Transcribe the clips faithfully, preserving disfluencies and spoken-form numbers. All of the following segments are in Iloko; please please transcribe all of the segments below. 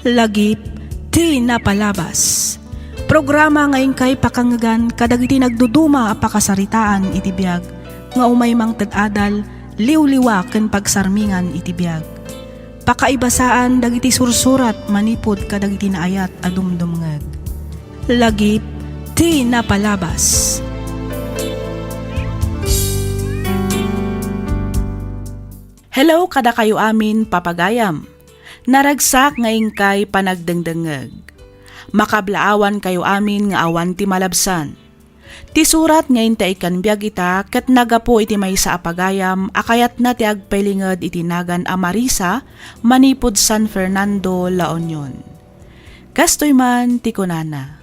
Lagip ti napalabas. Programa nga inkay pakangngegan kadagiti nagduduma a pakasaritaan iti biag nga umay mangted adal, liwliwa ken pagsarmingan iti biag. Pakaibasaan dagiti sursurat manipud kadagiti naayat a dumdumngeg. Lagip ti napalabas. Hello kadakayo amin, papagayam. Naragsak nga inkay panagdengdengngeg. Makablaawankayo amin nga awan ti malabsan. Ti surat nga inta ikkan biag ita ket nagapu iti maysa a pagayam a kayatna ti agpailinged iti nagan a Marisa manipud San Fernando, La Union. Kastoy man ti kunana,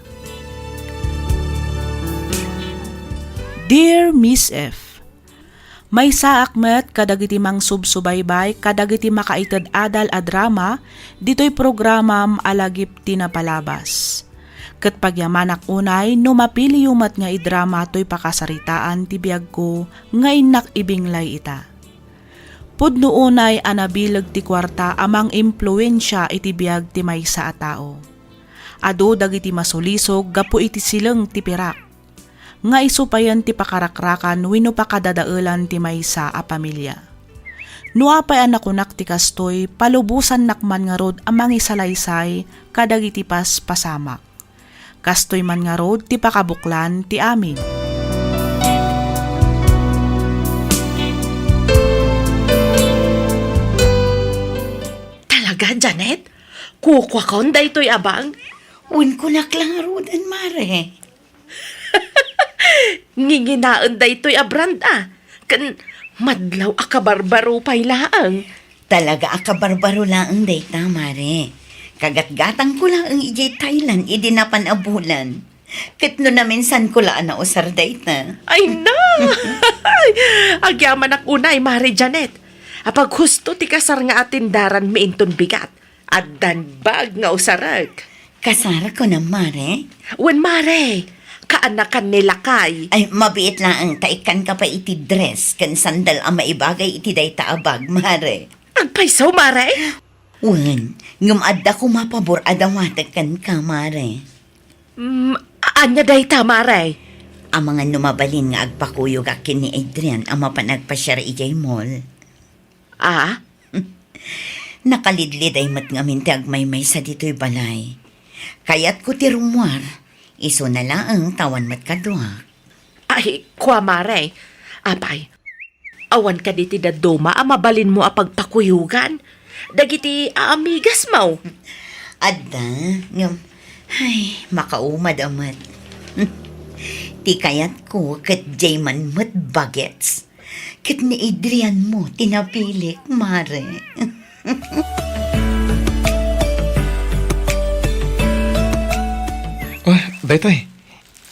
Dear Miss F, maysaak met kadagiti mangsubsubaybay kadagiti makaited adal a drama ditoy programam a Lagip ti Napalabas. Ket pagyamanak unay no mapiliyo met nga idrama toy pakasaritaan ti biagko nga innak ibinglay ita. Pudno unay a nabileg ti kuarta a mangimpluensia iti biag ti maysa a tao. Adu dagiti masulisog gapu iti sileng ti pirak. Nga isu payen ti pakarakrakan wenno pakadadaelan ti maysa a pamilia. No apay a nakunak ti kastoy, palubosannak man ngarud a mangisalaysay kadagiti paspasamak. Kastoy man ngarud ti pakabuklan ti amin. Talaga, Janet? Kukuakon daytoy a bag? Wen, kunak la ngaruden, Mare. Nginginaen daytoy a brand a. Ken madlaw a kabarbaro pay laeng. Talaga a kabarbaro laeng dayta, Mare. Kagatgatangko laeng idiay Thailand idi napan a bulan. Ket no naminsanko la a nausar dayta. Ay na! Agyamanak unay, Mare Janet. Apaghusto ti kasar nga atindaranmi inton bigat. Addan bag nga usarek. Kasar, kunam, Mare? Wen, Mare. Kaanakan ni lakay. Ay, mabiit laeng ta ikkanka pay iti dress ken sandal a maibagay iti dayta a bag, Mare. Agpayso, Mare? Wen, ngem adda koma pabor a dawatek kenka, Mare. Mm, a-, ania dayta, Mare? Amangan no mabalin nga agpakuyogak ken ni Adrian a mapan agpasiar idiay mall. Ah? Nakalidliday met ngamin ti agmaymaysa ditoy balay. Kayatko ti rummuar, isuna laeng ta awan met kaduak. Ay, kua, Mare. Apay, awan kadi ti dadduma a mabalinmo a pagpakuyogan dagiti aamigasmo? Adda, ngem, ay, makaumad a met. Ti kayatko ket diay man met bagets. Ket ni Adrian mo ti napilik, Mare. Oh, daytoy.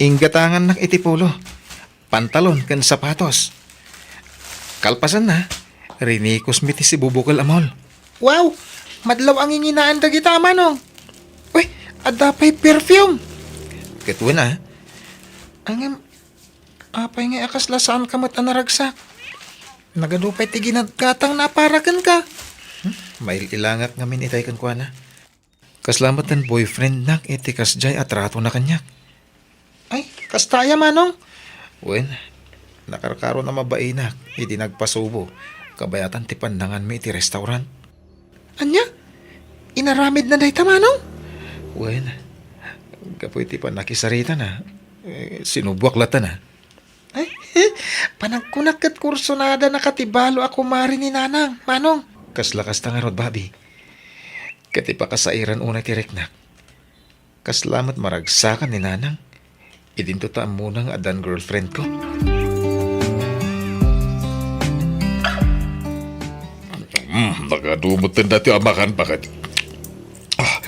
Inggatangannak iti polo, pantalon ken sapatos. Kalpasanna, rinikosmi ti sibubukel a mall. Wow! Madlaw a nginginaen dagita, Manong. Uy, adda pay perfume. Ket wen a. Ngem, apay ngay a kasla saanka met a naragsak? Nagadu pay ti ginatgatang na a para kenka. Hmm? Mail-ilangak ngamin itay kenkuana. Kasla met ti boyfriendnak iti kasdiay a tratona kaniak. Ay, kasta aya, Manong? Wen, nakarkaron a mabainak idi nagpasubo, kabayatan ti pannanganmi iti restaurant. Ania? Inaramidna dayta, Manong? Wen, gapu iti pannakisaritana, eh, sinuboak lattan a. Ay, panagkunak ket kursunada na ka ti balo a kumare ni Nanang, Manong. Kasla kasta ngarud, Bobby. Ket ipakasairan unay ti riknak. Kasla met maragsakan ni Nanang. Idinto ta ammona nga addan girlfriend ko. Mm, nagadu met ti amakan, bakit? Ah,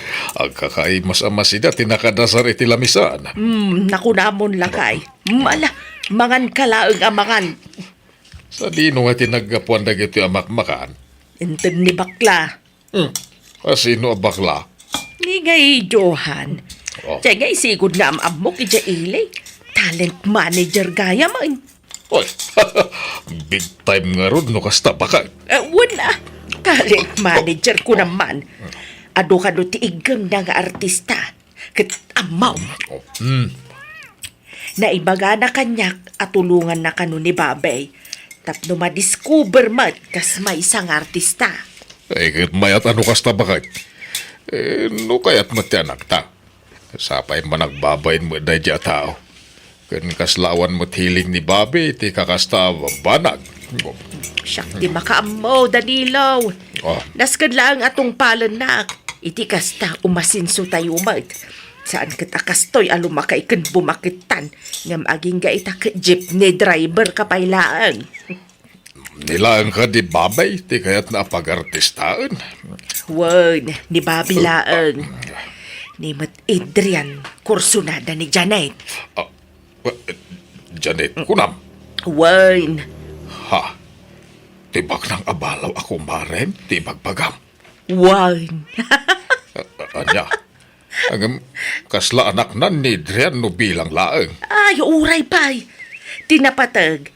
agkakaimas a masida ti nakadasar iti lamisan. Mm, nakunamon lakay. Mm, ala, mangan ka laeng a mangan. Sadino nga ti naggapuan dagiti amak makan? Inted ni bakla. Hmm. Asino a bakla? Ni ngay Johan. Oh. Diay ngay sigud nga am-ammok idiay ili. Talent manager gayam. Oy, big time ngarud no kasta, bakit? Eh, wen a. Talent manager ko naman. adu kano ti iggemna nga artista. Ket ammom. Oh, hmm. Naibagana kaniak a tulonganna kano ni Babay tapno madiscover met kas maysa nga artista. Ay, ket mayat a no kasta, baket. Eh, no kayat met ti anakta. Sapay man agbabain met daydi a tao. Ken kasla awan met hiling ni Babi ti kakasta a banag. Siak ti makaammo, Danilo. Ah. Nasken laeng a tungpalennak. Iti kasta, umasinso tayo met. Saan ket a kastoy a lumakay ken bumakettan, ngem agingga ita ket jeepney driver ka pay laeng. Ni laeng kadi Babay ti kayatna a pagartistaen? Wen, ni Babi laeng. Ni met Adrian, kursunada ni Janet. Ah, eh, Janet, kunam? Wen. Ha? Ti baknang a balaw a kumarem ti ibagbagam? Wen. Ah, ah, ania? Ngem, kasla anaknan ni Adrian no bilang laeng? Ay, uray pay. Ti napateg,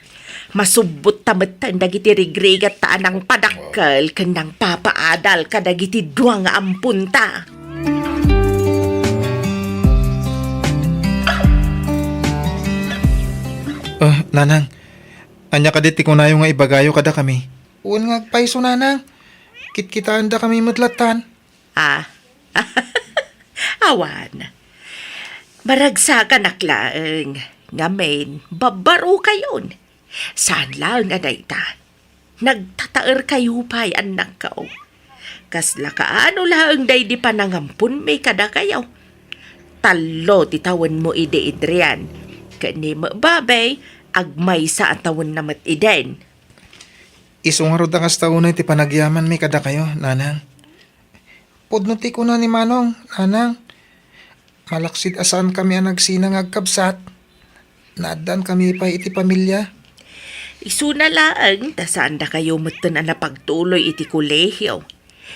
masubbotta metten dagiti rigrigatta a nangpadakkel ken nangpapaadal kadagiti dua nga amponta. Ah, Nanang, ania kadi ti kunayo nga ibagayo kadakami? Wen nga agpayso, Nanang. Kitkitaendakami met lattan. Ah. Awan. Maragsakanak laeng. Ngamin, babbarokayon. Saan laeng a dayta. Nagtataerkayo pay, annakko. Kasla kaano laeng daydi panangamponmi kadakayo. Tallo ti tawenmo idi, Adrian. Ken ni met Babay, agmaysa a tawenna met idin. Isu ngarud a kasta unay ti panagyamanmi kadakayo, Nanang. Pudno ti kuna ni Manong, Nanang. Malaksid a saankami a nagsina nga agkabsat, naaddaankami pay iti pamilia. Isuna laeng ta saandakayo metten a napagtuloy iti kolehio.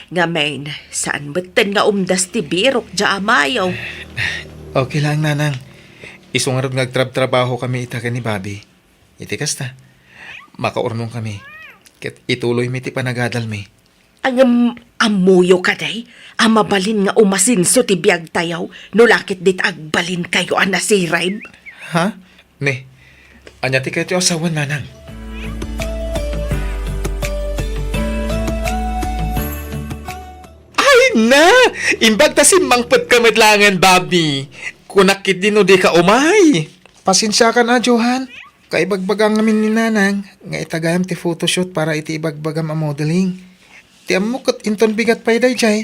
Ngamin, saan metten nga umdas ti birok diay amayo. Okay laeng, Nanang. Isu ngarud nga agtrabtrabahokami ita ken ni Bobby. Iti kasta, makaurnongkami, ket ituloymi ti panagadalmi. Ngem ammoyo kadi a mabalin nga umasenso ti biagtayo no la ket dita agbalinkayo a nasirib? Ha? Ne, ania ti kayatyo a sawen, Nanang? Ay na! Imbag ta simmangpetka met laengen, Bobby. Kunak ketdi no dika umay. Pasensiakan a, Johan. Kaibagbagam ngamin ni Nanang nga itagayam ti photoshoot para iti ibagbagam a modeling. Ti ammok ket inton bigat pay daydiay.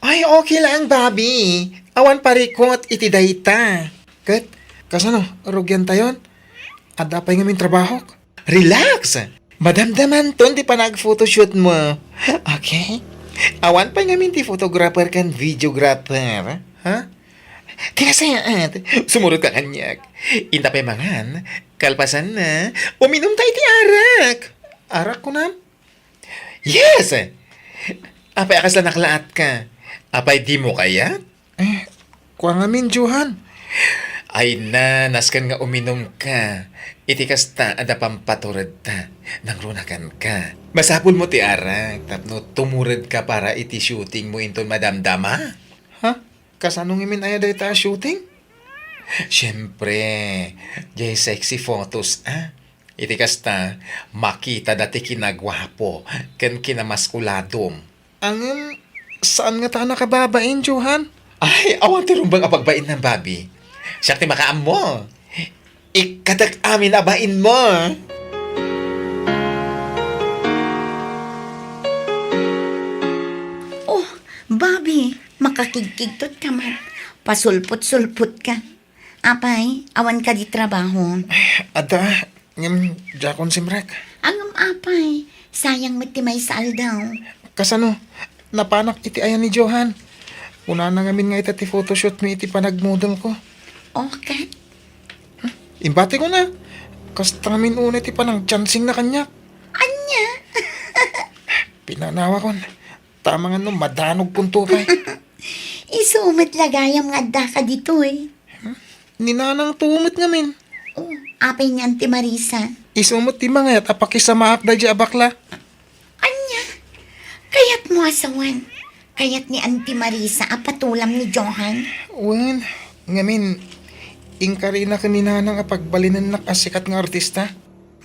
Ay, okay laeng, Bobby. Awan parikut iti dayta. Ket, kasano, rugiantayon? Adda pay ngamin trabahok? Relax! Madamdamanton ti panag-photoshoot mo. Okay? Awan pay ngamin ti photographer ken videographer. Ha? Kinasayaat, sumurot ka kaniak. Inta pay mangan, kalpasanna, uminumta iti arak. Arak, kunam? Yes! Apay a kasla naklaatka? Apay dimo kayat? Eh, kua ngamin, Johan. Ay na, nasken nga uminumka. Iti kasta, adda pampaturedta. Nangrunakanka. Masapulmo ti arak, tapno tumuredka para iti shootingmo inton madamdama. Ha? Kasano ngamin aya dayta a shooting? Siempre, diay sexy photos, a. Iti kasta, makitada ti kinaguapo ken kinamaskuladom. Ngem, saan ngata a nakababain, Johan? Ay, awan ti rumbeng a pagbainnan, Bobby. Siak ti makaammo. Ikkatek amin a bainmo. Oh, Bobby, makakigkigtot ka man. Pasulpot-sulpot ka. Apay, awan kadi trabaho? Adda, ngem diakon simrek. Ngem apay, sayang met ti maysa aldaw. Kasano? Napanak iti aya ni Johan. Kunana ngamin nga ita ti photoshoot mi iti panagmodel ko. Okay. Imbati ko na. Kasta ngamin unay ti panangchancing na kaniak. Ania? Pinanawakon. Tamangan no madanogkon to pay. Isu met la gayam nga addaka ditoy. Hmm? Ni Nanang to met ngamin. Oh, apay ni Auntie Marisa? Isu met ti mangayat a pakisamaak daydiay a bakla. Ania? Kayatmo a sawen? Kayat ni Auntie Marisa a patulam ni Johan? Wen, ngamin, inkarina ken ni Nanang a pagbalinennak a sikat nga artista.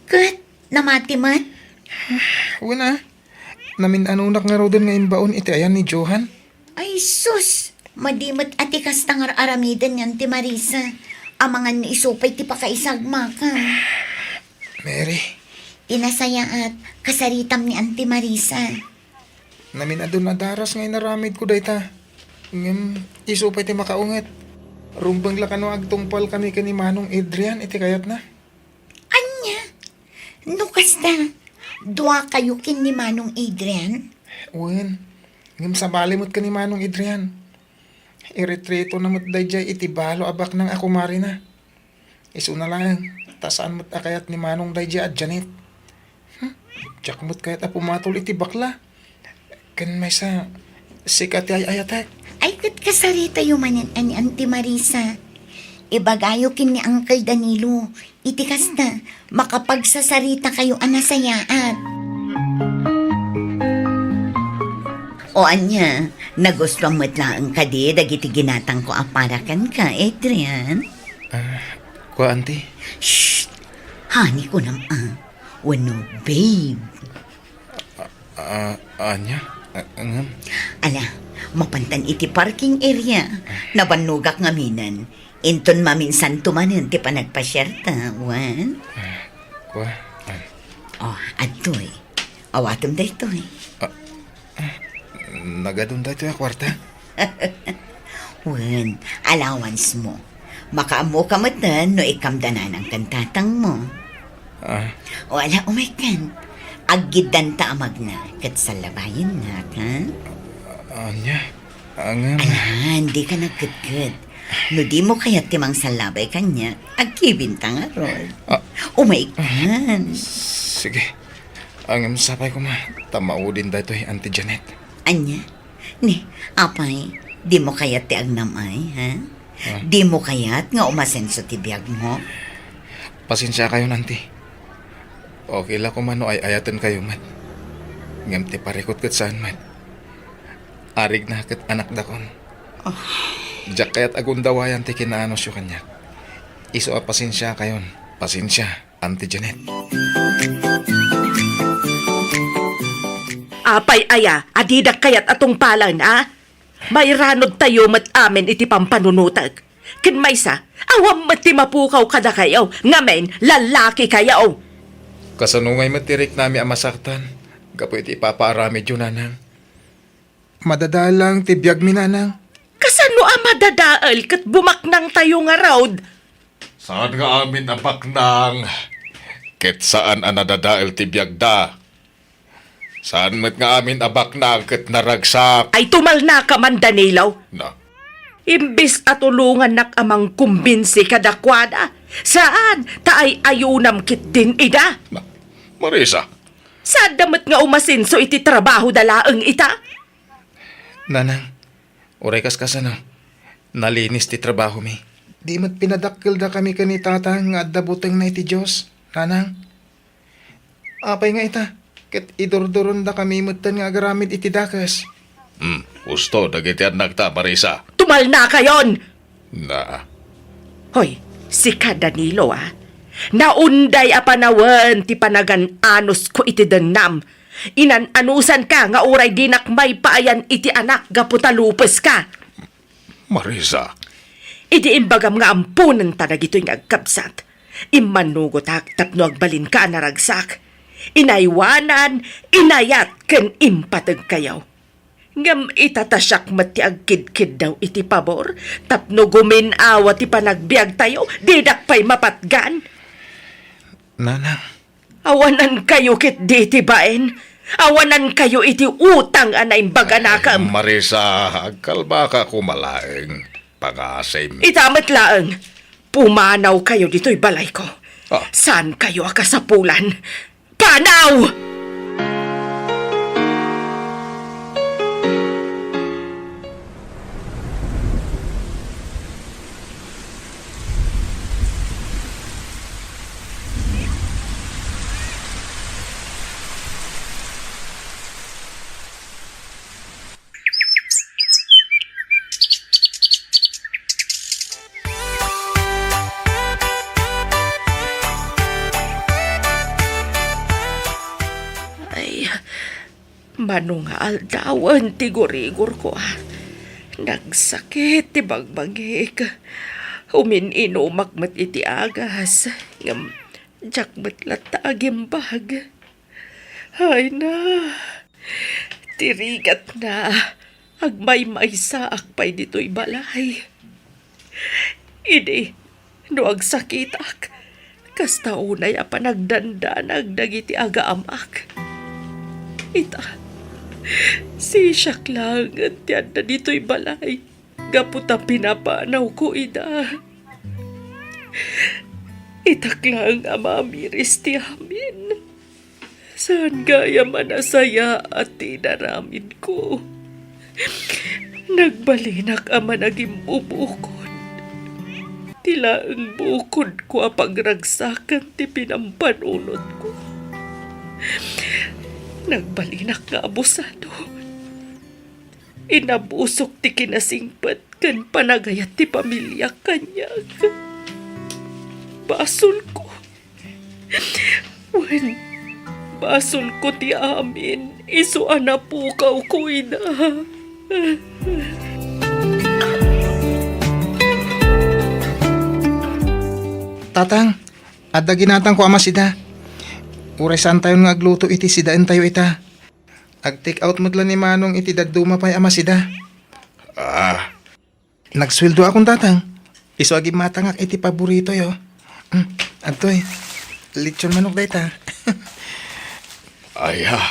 Ket namati met? Wen a, namin-anonak ngaruden nga imbaon iti ayan ni Johan. Ay sus! Madi met a ti kasta nga ar-aramiden ni Auntie Marisa. Amangan no isu pay ti pakaisagmaka. Mary. Ti nasayaat, kasaritam ni Auntie Marisa. Namin-adu a daras nga inaramidko dayta. Ngem isu pay ti makaunget. Rumbeng la kano agtungpalkami ken ni Manong Adrian iti kayatna. Ania? No kasta, duakayo ken ni Manong Adrian? Wen, ngem sabali met ken ni Manong Adrian. Iretretona met daydiay iti balo a baknang a kumarina. Isuna laeng, ta saan met a kayat ni Manong daydiay a Janet. Hmm, diak met kayat a pumatol iti bakla. Ken maysa, sika ti ay-ayatek. Ay, ket kasaritayo manen a ni Auntie Marisa. Ibagayo ken ni Uncle Danilo. Iti kasta, makapagsasaritakayo a nasayaat. O ania, nagustuam met laeng kadi dagiti ginatangko a para kenka, Adrian? Ah, kua, Auntie? Shh! Honey kunam a. Wenno babe. Ah, ania? Ah, ngem? Ala, mapantan iti parking area. Nabannogak ngaminen. Inton maminsanto manen ti panagpasiarta, wen? Ah, kua? Ah. Oh, adtoy. Awatem daytoy. Ah, ah, nagadun daytoy a kuarta? Wen, allowance mo. Makaammoka metten no ikkamda nanang ken tatangmo. Ah. O ala, umaykan. Aggiddanta a magna, ket sallabayennak, ha? Ania? Angem. Ayan, dika nagkedked. No dimo kayat ti mangsallabay kaniak, agkibinta ngarud. Ah. Umaykan. Sige. Angem sapay koma, ta maudin daytoy, Auntie Janet. Ania? Ni, apay, dimo kayat ti agnam-ay, ha? Ah. Dimo kayat nga umasenso ti biagmo? Pasensiakayon, Auntie. Okay la koma no ay-ayatenkayo met. Ngem ti parikut ket saan met. Arigna ket anakdakon. Ah. Diak kayat a gundawayan ti kinaanosyo kaniak. Isu a pasensiakayon. Pasensia. Auntie Janet. Apay aya a didak kayat a tungpalan, a? Mairanudtayo met amin iti pampanunotek. Ken maysa, awan met ti mapukaw kadakayo, ngamin, lallakikayo. Kasano ngay met ti riknami a masaktan gapu iti ipapaaramidyo, nanang? Madadael laeng ti biagmi, nanang. Kasano a madadael ket bumaknangtayo ngarud? Saan nga amin a baknang ket saan a nadadael ti biagda. Saan met nga amin a baknang ket naragsak. Ay, tumalnaka man, Danilo. Na? Imbes a tulongannak a mangkumbinsi kadakuada, saan, ta ay-ayunam ketdin ida. Na? Marisa? Saanda met nga umasenso iti trabahoda laeng ita? Nanang, uray kaskasano, nalinis ti trabahomi. Di met pinadakkeldakami ken ni Tatang nga adda butengna iti Dios, nanang. Apay nga ita, ket idurdurondakami metten nga agaramid iti dakes. Hmm, husto dagiti annakta, Marisa. Tumalnakayon! Na. Hoy, sika, Danilo, a. Naunday a panawen ti panagan-anusko iti dennam. Inan-anusanka nga uray dinak maipaayan iti anak gapu ta lupeska. Marisa. Idi imbagam nga amponenta dagitoy nga agkabsat, immanugotak tapno agbalinka a naragsak. Inaywanan, inayat, ken impategkayo. Ngem ita ta siak met ti agkidkiddaw iti pabor tapno gumin-awa ti panagbiagtayo, didak pay mapatgan. Nanang. Awanankayo ketdi iti bain. Awanankayo iti utang a naimbag a nakem. Marisa, agkalmaka koma laeng. Pangasim. Ita met laeng. Pumanawkayo ditoy balayko. Ah. Saankayo a kasapulan. Panaw! Mano nga aldawen ti gurigorko, a. Nagsakit ti bagbagik. Umin-inumak met iti agas, ngem diak met latta agimbag. Ay na, ti rigatna, agmaymaysaak pay ditoy balay. Idi, no agsakitak, kasta unay a panagdandanag dagiti agaamak. Ita, sisiak laengen ti adda ditoy balay gapu ta pinapanawko ida. Itak laeng a mamiris ti amin. Saan gayam a nasayaat ti inaramidko. Nagbalinak a managimbubukod. Ti laeng bukodko a pagragsakan ti pinampanunotko. Nagbalinak nga abusado. Inabusok ti kinasingpet ken panagayat ti pamiliak kaniak. Basolko. Wen, basolko ti amin, isu a napukawko ida. Tatang, adda ginatangko a masida. Uray saantayon nga agluto iti sidaentayo ita. Ag-take out met la ni Manong iti dadduma pay a masida. Ah, Nagsueldoakon, Tatang. Isu a gimmatangak iti paboritoyo. Mm, adtoy, lechon manok dayta. Ay, ah,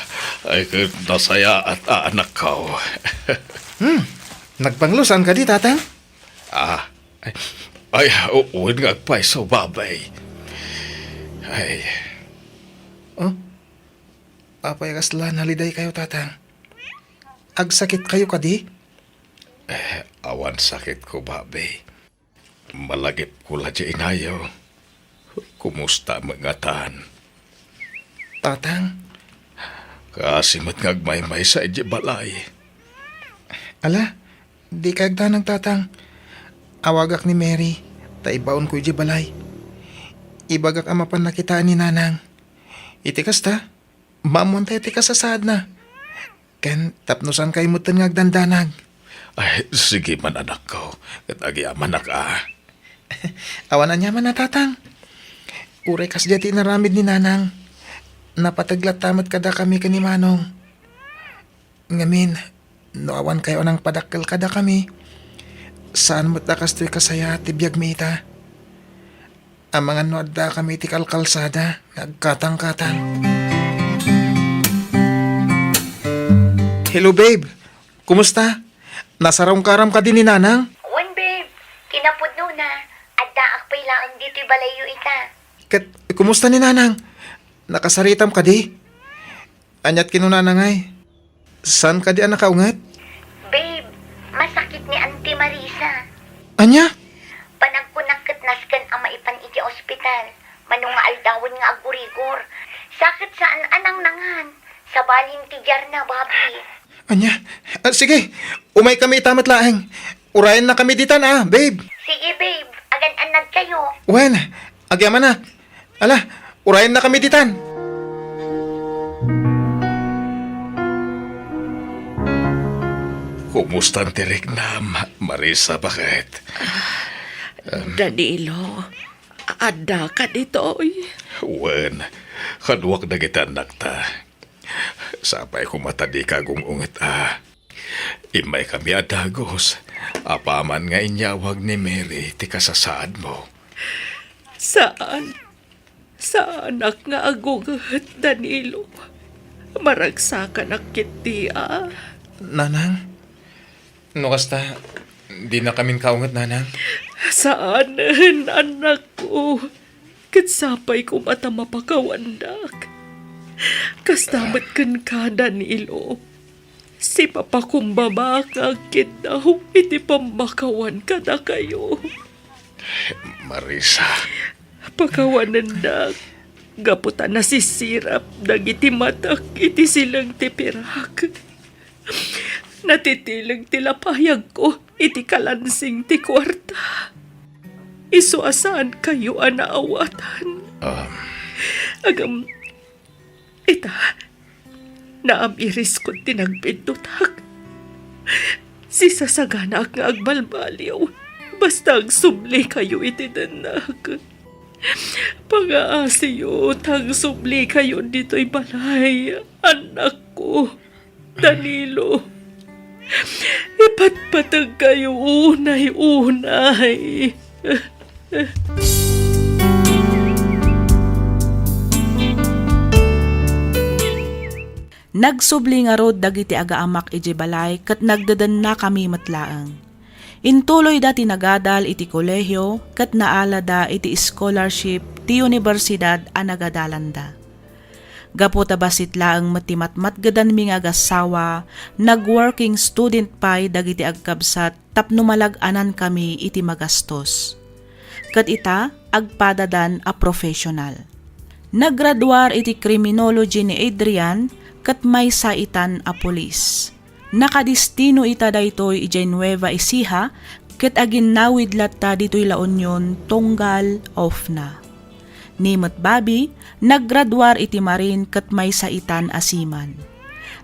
ay, ket nasayaat a anakko. Hmm, nagbanglo, saan kadi, Tatang? Ah, ay, ay, u-, wen nga agpayso, Babay. Ay. Oh, apay kasla nalidaykayo, Tatang? Agsakitkayo kadi? Eh, awan sakitko, Babi. Malagipko la diay inayo. Kumusta met ngatan? Tatang. Kaasi met nga agmaymaysa idiay balay. Ala, dika agdanag, Tatang. Awagak ni Mary, ta ibaonko idiay balay. Ibagak a mapan nakitaan ni Nanang. Iti kasta, maammoantayo ti kasasaadna. Ken tapno saankayo metten nga agdandanag. Ay, sige man, anakko, ket agyamanak a. Awan aniaman a, Tatang. Uray kasdiay ti inaramid ni Nanang, napateg latta met kadakami ken ni Manong. Ngamin, no awankayo a nangpadakkel kadakami, saan met a kastoy kasayaat ti biagmi ita. Amangan no addakami iti kalkalsada nga agkatangkatang. Hello, babe. Kumusta? Nasarungkaram kadi ni Nanang? Wen, babe. Kinapudnona, addaak pay laeng ditoy balayyo ita. Ket kumusta ni Nanang? Nakasaritam kadi? Ania't kinunana ngay? Saan kadi a nakaunget? Babe, masakit ni Auntie Marisa. Ania? Panagkunak ket nasken a maipan iti ospital. Mano nga aldawen nga agurigor. Sa ket saan a nangnangan. Sabalin ti diarna, Babi. Ania? Ah, sige, umaykami ita met laeng. Urayennakami ditan, a, babe. Sige, babe. Agan-annadkayo. Wen, agyamanak. Ala, urayennakami ditan. Kumustan ti riknam, Marisa, baket? Danilo, addaka ditoy? Wen, kaduak dagiti annakta. Sapay koma ta dika agung-unget a. Immaykami a dagus, apaman nga inyawag ni Mary ti kasasaadmo. Saan. Saanak nga agunget, Danilo. Maragsakanak ketdi a. Nanang, no kasta, dinakamin kaunget, Nanang? Saanen, anakko. Ket sapay koma ta mapakawandak. Kasta met kenka, Danilo. Sipapakumbabak nga agkiddaw iti pammakawan kadakayo. Marisa. Pakawanendak gapu ta nasisirap dagiti matek iti sileng ti pirak. Natitileng ti lapayagko iti kalansing ti kuarta. Isu a saankayo a naawatan. Um. Agam, ita, Naam-iriskon ti nagbiddutak. Sisasaganaak nga agbalbaliw. Basta agsublikayo iti dennak. Pangaasiyo ta agsublikayo ditoy balay, annakko, Danilo. Ipatpateg kayo unay-unay. Nagsubli ngarud dagiti agaamak idiay balay ket nagdedennakami met laeng. Intuloyda ti nagadal iti kolehio ket naalada iti scholarship ti universidad a nagadalanda. Gapu ta bassit laeng met ti matmatgedanmi nga agassawa, nag-working student pay dagiti agkabsat tapno malag-anankami iti magastos. Ket ita, agpadadan a professional. Naggraduar iti criminology ni Adrian ket maysa itan a pulis. Nakadistino ita daytoy idiay Nueva Ecija ket aginnawid latta ditoy La Union tunggal OFNA. Ni met Bobby, naggraduar iti Marine ket maysa itan a seaman.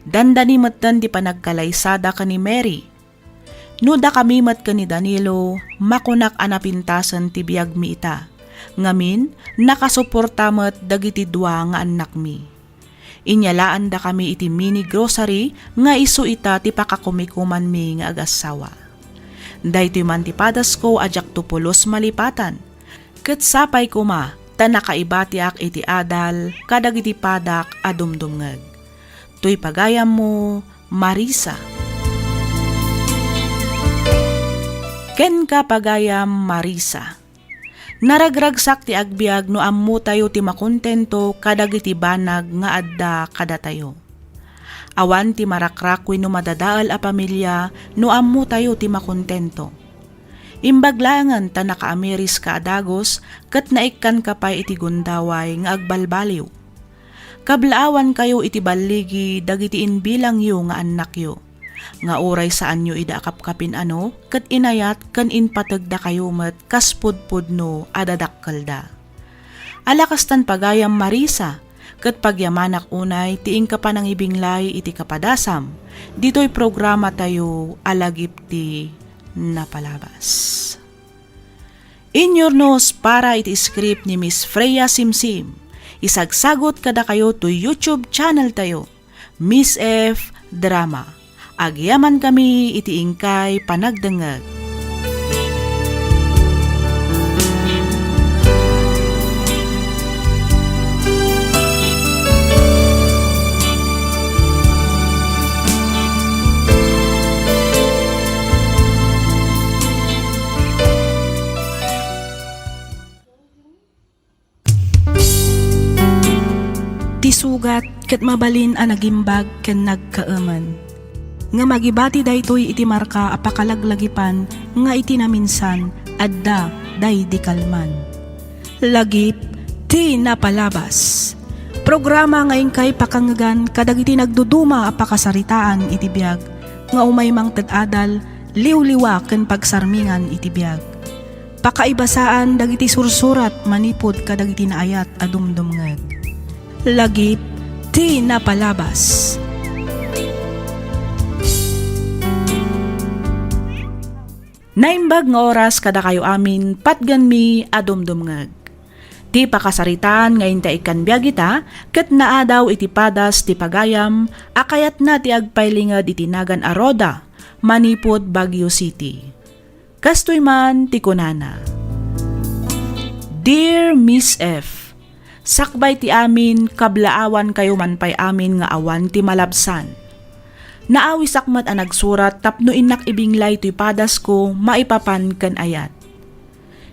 Dandani metten ti panagkalaysada ken ni Mary. No dakami met ken ni Danilo, makunak a napintasen ti biagmi ita. Ngamin, nakasuporta met dagiti dua nga annakmi. Inyalaandakami iti mini grocery nga isu ita ti pakakumikumanmi nga agassawa. Daytoy man ti padasko a diakto pulos malipatan. Ket sapay koma ta nakaibatiak iti adal kadagiti padak a dumdumngeg. Toy pagayammo, Marisa. Kenka, pagayam Marisa. Naragragsak ti agbiag no ammotayo ti makontento kadagiti banag nga adda kadatayo. Awan ti marakrak wenno madadael a pamilia no ammotayo ti makontento. Imbag laengen ta nakaamiriska a dagus ket naikkanka pay iti gundaway nga agbalbaliw. Kablaawankayo iti balligi dagiti imbilangyo nga annakyo, nga uray saanyo ida a kapkapin-ano ket inayat ken impategdakayo met kas pudpudno a dadakkelda. Ala kastan pagayam Marisa, ket pagyamanak unay ti inka panangibinglay iti kapadasam ditoy programatayo a Lagip ti Napalabas. Inyurnos para iti script ni Miss Freya Simsim. Isagsagot kadakayo to YouTube channel tayo, Miss F Drama. Agyamankami iti inkay panagdengngeg. Ti sugat ket mabalin a nagimbag ken nagkaemen. Ngem agibati daytoy iti marka a pakalaglagipan nga iti naminsan, adda daydi kalman. Lagip ti Napalabas. Programa nga inkay pakangngegan kadagiti nagduduma a pakasaritaan iti biag nga umay mangted adal, liwliwa ken pagsarmingan iti biag. Pakaibasaan dagiti sursurat manipud kadagiti naayat a dumdumngeg. Lagip ti Napalabas. Naimbag nga oras kadakayo amin, patgenmi a dumdumngeg. Ti pakasaritaan nga inta ikkan biag ita ket naadaw iti padas ti pagayam a kayatna ti agpailinged iti nagan a Rhoda manipud Baguio City. Kastoy man ti kunana, Dear Miss F, sakbay ti amin, kablaawankayo man pay amin nga awan ti malabsan. Naawisak met a nagsurat tapno innak ibinglay toy padasko maipapan ken ayat.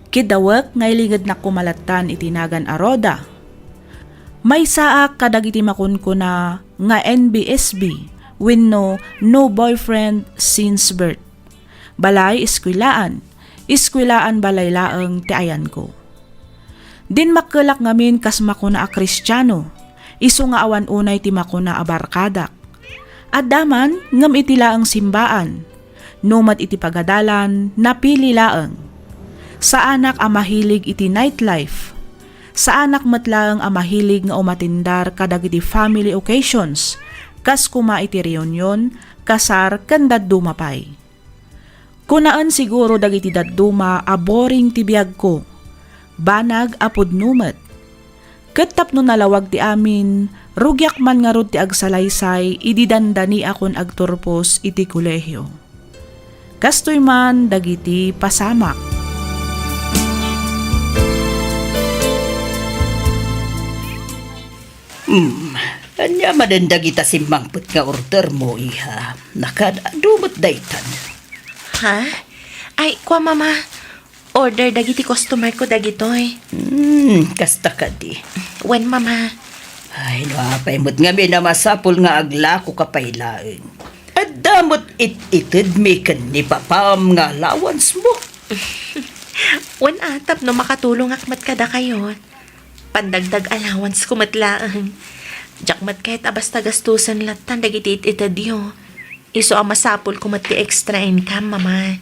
Kidawek nga ilingednak koma lattan iti nagan a Rhoda. Maysaak kadagiti makunkuna nga N B S B wenno no boyfriend since birth. Balay, eskuelaan. Eskuelaan, balay laeng ti ayanko. Dinmakkelak ngamin kas makuna a Kristiano, isu nga awan unay ti makuna a barkadak. Adda man, ngem iti laeng simbaan. No met iti pagadalan, napili laeng. Saanak a mahilig iti nightlife. Saanak met laeng a mahilig nga umatindar kadagiti family occasions, kas koma iti reunion, kasar, ken dadduma pay. Kunaen siguro dagiti dadduma a boring ti biagko, banag a pudno met. Ket tapno nalawag ti amin, rugiak man ngarud ti agsalaysay idi dandaniakon agturpos iti kolehio. Kastoy man dagiti pasamak. Hmm, ania manen dagita simmangpet nga ordermo, iha? Nakaad-adu met daytan. Ha? Ay, kua, Mama. Order dagiti customer ko dagitoy. Hmm, kasta kadi. Wen, Mama. Ay, no apay met ngamin a masapul nga aglakoka pay laeng. Adda met it-itedmi ken ni Papam nga allowance mo. Wen, a, tapno makatulongak met kadakayo. Pandagdag allowance ko met laeng. Diak met ket a basta gastusen lattan dagiti it-itedyo. Isu a masapul ko met ti extra income, Mama.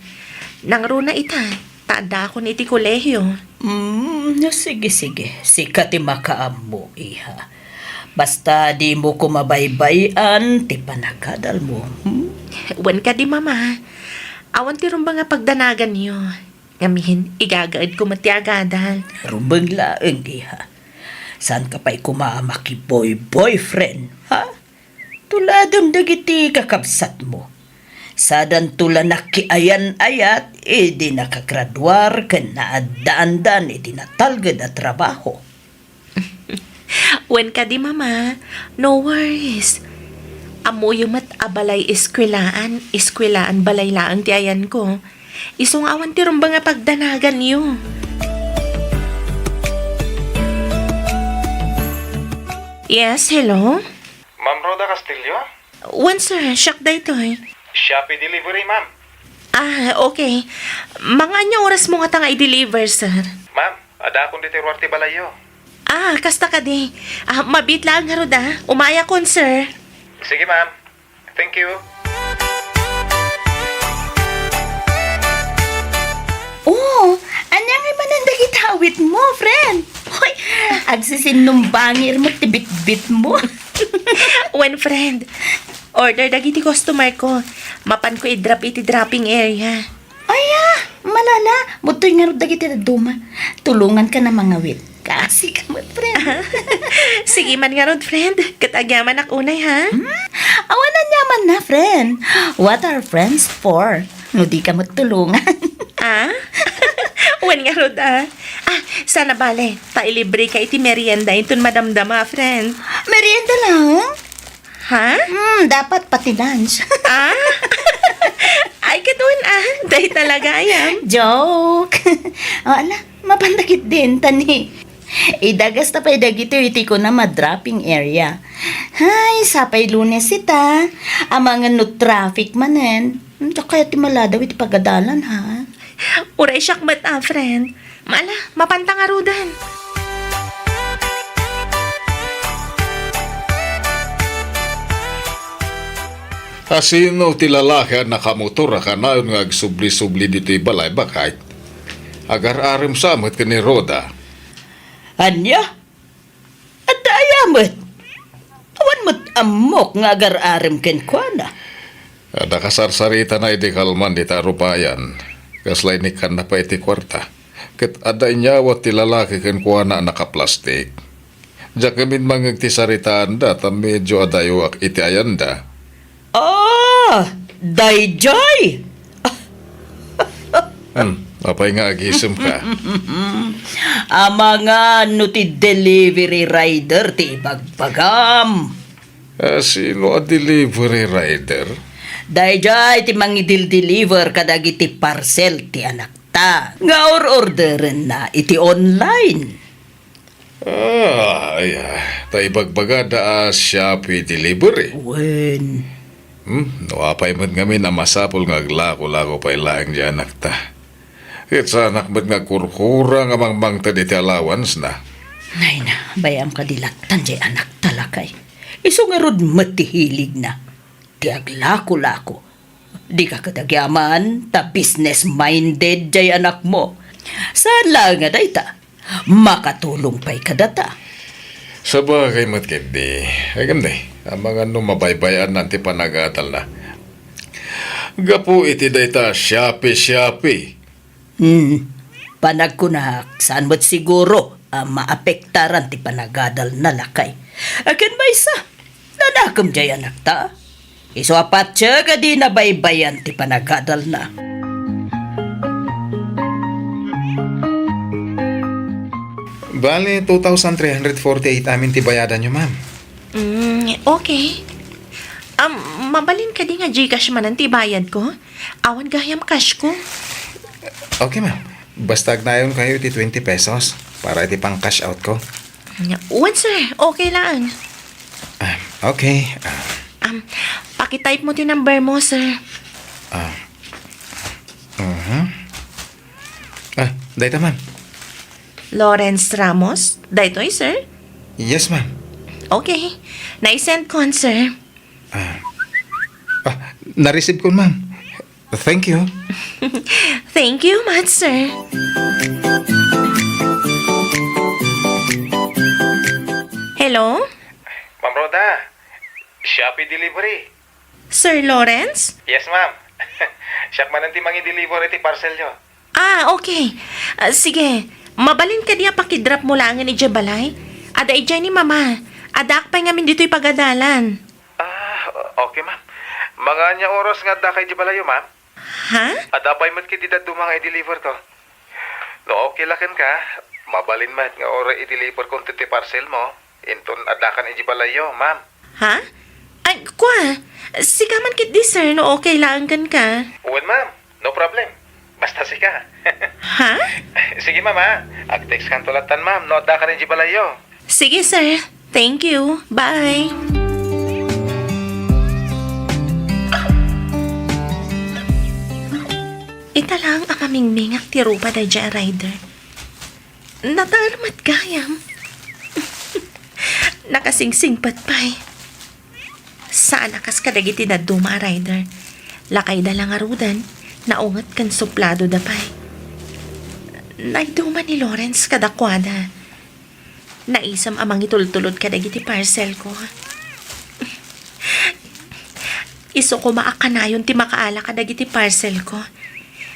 Nangruna ita, ta addaakon iti kolehio. Mm, sige, sige. Sika ti makaammo, iha. Basta dimo ko mabaybay-an ti panagadalmo. Hmm? Wen kadi, Mama. Awan ti rumbeng a pagdanaganyo. Ngamin, igagaedko met ti agadal. Rumbeng laeng, iha. Saanka pay koma a makiboy-boyfriend, ha? Tuladem dagiti kakabsatmo. Sadanto la nakiayan-ayat idi nakagraduar ken naaddaandan iti natalged a trabaho. Wen kadi, Mama, no worries. Ammoyo met a balay eskuelaan, eskuelaan balay laeng ti ayanko. Isu nga awan ti rumbeng a pagdanaganyo. Yes, hello? Ma'am Rhoda Castillo? Wen, sir, siak daytoy. Shopee delivery, ma'am. Ah, okay. Mga ania orasmo ngata nga i-deliver, sir? Ma'am, addaakon ditoy ruar ti balayyo. Ah, kasta kadi. Ah, mabiit laeng ngarud, ah. Umayakon, sir. Sige, ma'am. Thank you. Oh, ania ngay manen dagiti awitmo, friend? Hoy, agsisinumbangir met ti bitbitmo. Wen, friend, order dagiti customer ko. Mapanko i-drop iti dropping area. Aya, malala, mudtoy ngarud dagiti dadduma. Tulonganka a mangawit. Kaasika met, friend. Sige man ngarud, friend. Ket agyamanak unay, ha? Hmm? Awan aniamanna, friend. What are friends for? No dika met tulongan. Ah? Wen ngarud, ah. Ah, saan a bale, ta ilibreka iti merienda inton madamdama, friend. Merienda laeng? Ha? Hmm, dapat pati lunch. Ah? Ay, ket wen, ah. Dayta la gayam. Joke. O, ala, mapanda ketdin, ta ni. Idagas ta pay dagitoy iti kunam a dropping area. Hay, sapay Lunes ita. Amangan no traffic manen. Hmm, diak kayat ti maladaw iti pagadalan, ha? Uray siak met, ah, friend. Ala, mapanta ngaruden. Asino ti lalaki a nakamotor a kanayon nga agsubli-subli ditoy balay, baket? Agar-arem sa met ken ni Rhoda. Ania? Adda aya met? Awan met ammok nga agar-arem kenkuana. Adda kasarsaritana idi kalman dita rupayan. Kasla inikkanna pay iti kuarta. Ket adda inyawat ti lalaki kenkuana a nakaplastik. Diak ngamin mangngeg ti saritaanda ta medio adayoak iti ayanda. Ah, daydiay! Hmm, apay nga agisemka? Amangan no ti delivery rider ti ibagbagam. Eh, sino a delivery rider? Daydiay ti mangidil-deliver kadagiti parcel ti anakta nga or-orderenna iti online. Ah, ay, ah, ta ibagbagada a Shopee delivery. Wen. Hmm, no apay met ngamin a masapul nga aglako-lako pay laeng diay anakta. Ket saanak met nga agkurkura nga mangmangted iti allowance-na. Nay na, bay-am kadi lattan diay anakta, lakay. Isu ngarud met ti hiligna. Ti aglako-lako. Dika ket agyaman ta business-minded diay anakmo. Saan laeng a dayta, makatulong pay kadata. Sabagay met ketdi, agamdi, amangan no mabaybay-anna ti panagadalna. Gapu iti dayta siapi-siapi. Hmm. Panagkunak, saan met siguro a maapektaran ti panagadalna, lakay. Akin maysa, nanakem jay anakta. Isu a patse kadi nabaybayan ti panagadalna. Bale, two thousand three hundred forty-eight amin ti bayadanyo, ma'am. Mm, okay. Um, mabalin kadi nga Gcash manen ti bayad ko? Awan gayam cash ko. Okay, ma'am. Basta agnayonkayo iti twenty pesos para iti pang-cash out ko. Wen, sir. Okay lang. Ah, okay. Ah. Um, pakitype mo ti number mo, sir. Ah. Mhm. Ah, dayta, ma'am. Lawrence Ramos? Daytoy, sir? Yes, ma'am. Okay. Naisend ko, sir. Ah. Ah, na-receive ko, ma'am. Thank you. Thank you much, sir. Hello? Ma'am Rhoda, Shopee delivery. Sir Lawrence? Yes, ma'am. Siak manen ti mangi-deliver iti parcelyo. Ah, okay. Ah, sige. Mabalin kadi a pakidrop mo laengen idiay balay? Adda idiay ni Mama. Addaak pay ngamin ditoy pagadalan. Ah, okay, ma'am. Mga ania oras nga addaka idiay balayyo, ma'am? Ha? Adda pay met ketdi dadduma nga i-deliver ko. No okay la kenka, mabalin met nga uray i-deliver ko ti parcel mo, inton addakan idiay balayyo, ma'am. Ha? Ay, kua, sika man ketdi, sir, no okay laeng kenka. Wen, ma'am. No problem. Basta sika. Ha? Sige, ma'am, ha? Ag-text kanto lattan, ma'am, no addakan idiay balayyo. Sige, sir. Thank you. Bye. Ita lang a mamingmingak ti rupa daydiay a rider. Nataer met gayam. Nakasingsingpet pay. Saan a kas kadagiti dadduma a rider. Lakayda la ngaruden, naunget ken supladoda pay. Naiduma ni Lawrence kadakuada. Naisem a mangitultulod kadagiti parcel ko. Isu koma a kanayon ti makaala kadagiti parcel ko.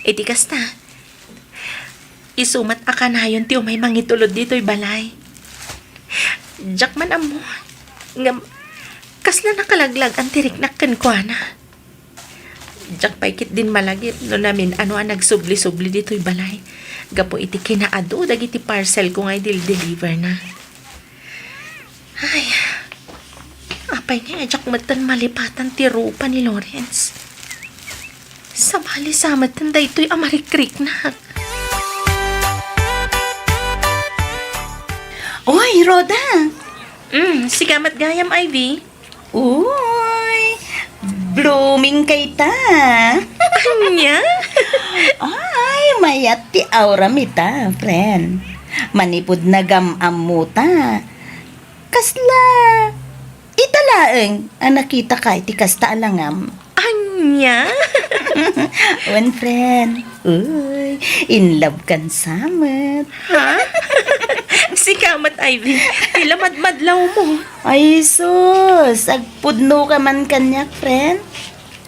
Iti kasta, isu met a kanayon ti umay mangitulod ditoy balay. Diak man ammo ngem kasla nakalaglag-an ti riknak kenkuana. Diak pay ketdin malagip no namin-ano a nagsubli-subli ditoy balay gapu iti kinaadu dagiti parcel ko nga idil-deliver na. Ay, apay nga diak metten malipatan ti rupa ni Lawrence? Sabali sa metten daytoy a marikriknak. Oy, Rhoda! Mm, sika met gayam, Ivy. Uy, blooming kayta. Ania? Ay, mayat ti auram ita, friend. Manipud nagam-ammo ta. Kasla, ita laeng a nakitaka iti kasta a langam. Ania? Wen, friend. Uy, in love kan sa met. Ha? Sika met, Ivy. Pila madmadlaw mo? Ay, sus. Agpudno ka man kaniak, friend.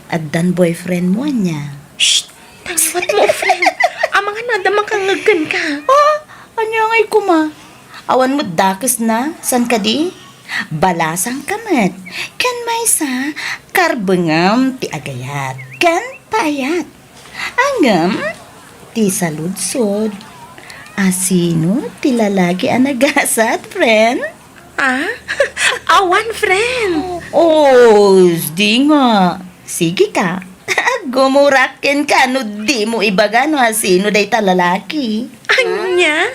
Addan boyfriend mo, ania? Shh! Tangiwat mo, friend. Amangan adda makangngeg kenka. Oh, ania ngay koma? Awan met dakes na, san kadi? Balasang ka met. Ken maysa, karbengam ti agayat. Ken paayat. Ngem, ti saludsod, asino ti lalaki a nagasat, friend? Ah? Awan, friend. Oh, di nga. Sige ka. Gumurak kenka no di mo ibaga no asino dayta lalaki. Ania?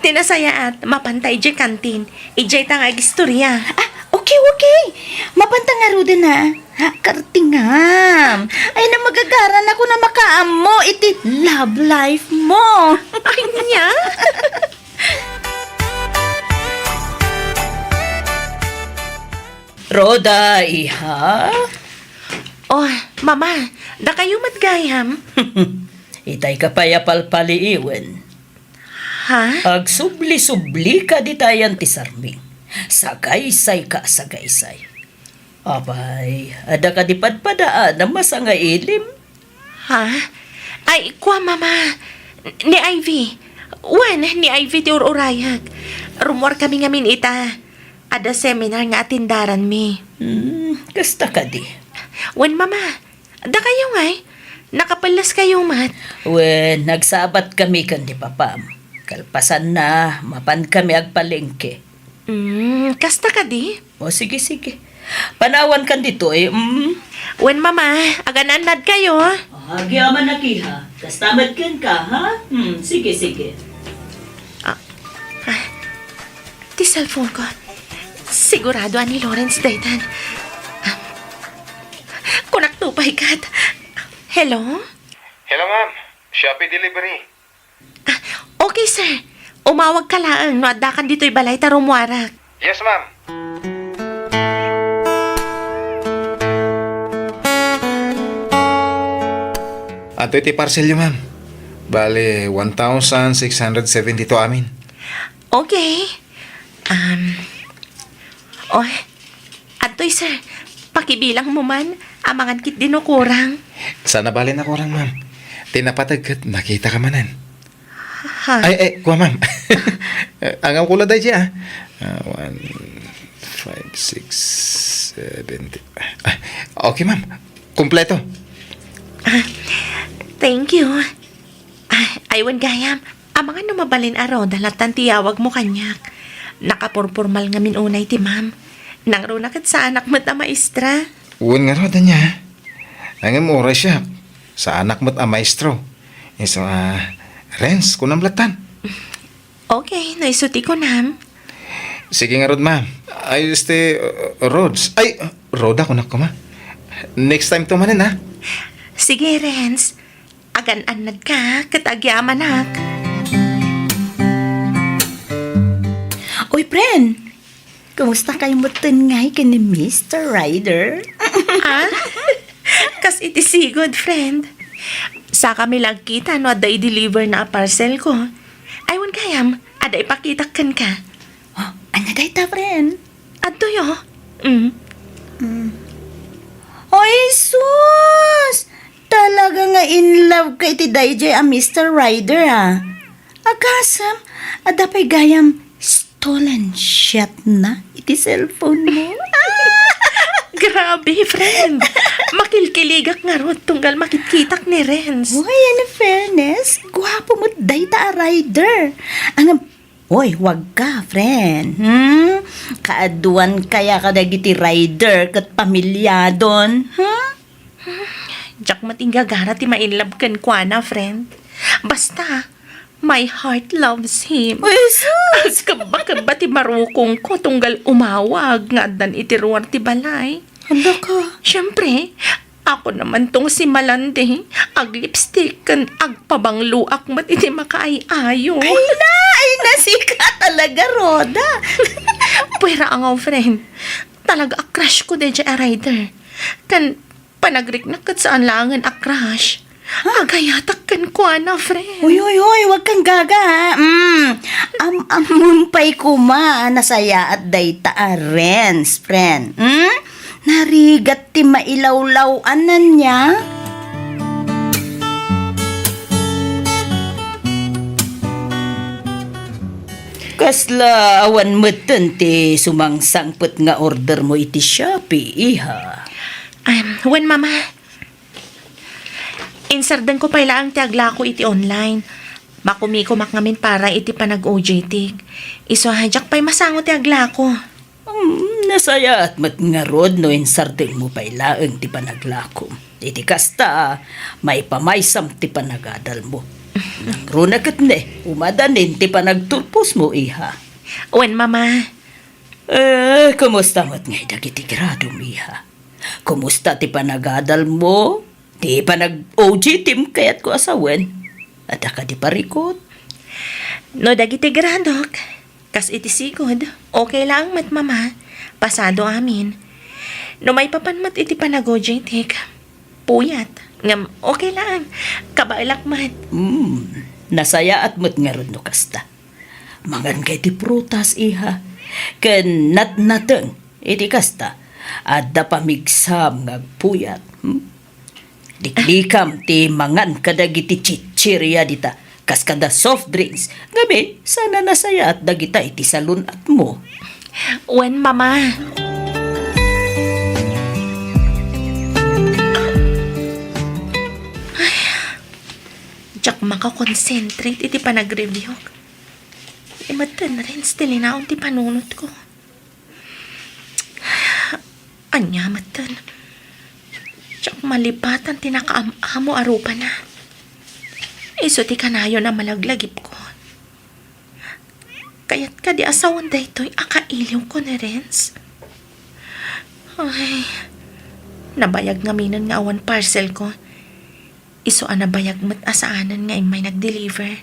Ti nasayaat, mapanta idiay kantin. Idiay ta nga agistorya. Ah, okay, okay. Mapanta ngaruden a. Kartingam. Ay, namagagaran ako na makaammo iti love life mo. Ania? Rhoda, iha? Oh, Mama, dakayo met gayam? Itay ka pay a palpaliiwen. Ha? Agsubli-subli ka ditayan ti sarming. Sagaysay ka, sagaysay. Apay, adda kadi padpadaan a masangailim? Ha? Ay, kua, Mama. Ni Ivy. Wen, ni Ivy ti ur-urayek. Rummuar kami ngamin ita. Adda seminar nga atendaranmi. Hmm, kasta kadi. Wen, Mama. Dakayo ngay? Nakapelleskayo met? Wen, nagsabat kami ken ni Papam. Kalpasanna, mapan kami agpalengke. Mm, kasta kadi? O, sige, sige. Panawan kan ditoy, mm. Wen, Mama, agan-annad kayo. O, agyamanak, iha. Kasta met kenka, ha? Mm, sige, sige. Ah, ah, ti cellphone ko. Sigurado a ni Lawrence daytan. Ah, kunak to pay ket. Hello? Hello, ma'am. Shopee delivery. Ah, okay, sir. Umawag ka laeng no adda kan ditoy balay ta rummuarak. Yes, ma'am. Adtoy ti parcelyo, ma'am. Bale, one thousand six hundred seventy-two amin. Okay. Um, oh, adtoy, sir. Pakibilangmo man, amangan ketdi no kurang. Saan a bale a kurang, ma'am. Ti napateg ket nakitaka manen. Ha? Ay, ay, kua, ma'am. Angam ko la daydi, ah. Ah, one, five, six, seven, eight. Ah, okay, ma'am. Kompleto. Ah, thank you. Ah, ay, wen gayam. Amangan no mabalin a roda lattan ti iyawagmo kaniak. Nakapurpurmal ngamin unay ti ma'am. Nangruna ket saanak met a maestra. Wen ngarud, ania? Ngem uray siak, saanak met a maestro. Isu a, Renz, kunam lattan. Okay, no isu ti kunam. Sige ngarud, ma'am. Ay, este, uh, Rods. Ay, uh, Roda, kunak koma. Next time to manen, ha? Sige, Renz. Agan-annad ka, ket agyamanak. Uy, friend! Kumusta kayo metten ngay ken ni Mister Ryder? Ah? Kas iti sigud, friend. Sakami la agkita no adda i-deliver na a parcel ko. Ay, wen gayam, adda ipakitak kenka. Oh, ania dayta, friend? Adtoy, oh. Mm. Mm. Oy, sus! Talaga nga in love ka iti dayjay a Mister Ryder, ah. Agasem, adda pay gayam stolen shot na iti cellphone mo. Grabe, friend. Makilkiligak ngarud tunggal makitkitak ni Renz. Uy, in fairness, guapo met dayta a Ryder. Ang, oy, wag ka, friend. Hmm? Kaaduan kaya kadagiti Ryder ket pamilyadon? Hmm? Diak met inggagara ti ma-in love kenkuana, friend. Basta, my heart loves him. Uy, sus! Agkebba-kebba ti marukongko tunggal umawag nga addan iti ruar ti balay. Hala ka. Siyempre, ako naman tong si Malandi, ag-lipstick ken agpabangloak met iti makaay-ayo. Ay na! Ay na, sika talaga, Roda! Puwera angaw, friend. Talaga a crush ko dayjay a Ryder. Ken panagriknak ket saan laengen a crush. Agayatak kenkuana, friend. Uy, uy, uy, wag kang gaga, ha? Mm. Am-ammom pay koma a nasayaat dayta a Renz, friend. Mm? Narigat ti mailawlaw-anan niya. Kasla awan metten ti sumangsangpet nga order mo iti Shopee, iha? Em, wen, Mama. Insardengko pay laeng ti aglako iti online. Makumikomak ngamin para iti panag-O J T. Isu a diak pay masango ti aglako. Hmm, nasayaat met ngarud no insardengmo pay laeng ti panaglakom. Iti kasta, maipamaysam ti panagadalmo. Nangruna ket ne, umadanin ti panagturposmo, iha. Wen, Mama. Eh, kumusta met ngay dagiti gradom, iha? Kumusta ti panagadalmo? Ti panag-O J T-m kayatko a sawen? Adda kadi parikut? No dagiti gradok, kas iti sigud, okay laeng met, Mama. Pasado amin. No maipapan met iti panag-O J T-k, puyat. Ngem okay laeng. Kabaelak met. Hmm, nasayaat met ngarud no kasta. Mangan kay ti prutas, iha. Ken natnateng iti kasta, adda pamigsam nga agpuyat. Hmm? Liklikam ti mangan kadagiti chichirya dita, kas kada soft drinks, ngamin, saan a nasayaat dagita iti salun-atmo. Wen, Mama. Ay, diak makakonsentrate iti panagreviewko. Imetten, Renz, ti linaon ti panunotko. Ania metten? Diak malipatan ti nakaam-amo a rupana. Isu ti kanayon a malaglagipko. Kayat kadi a sawen daytoy a kailiwko ni Renz? Ay, nabayag ngaminen nga awan parcelko. Isu a nabayag met a saanen nga immay nag-deliver.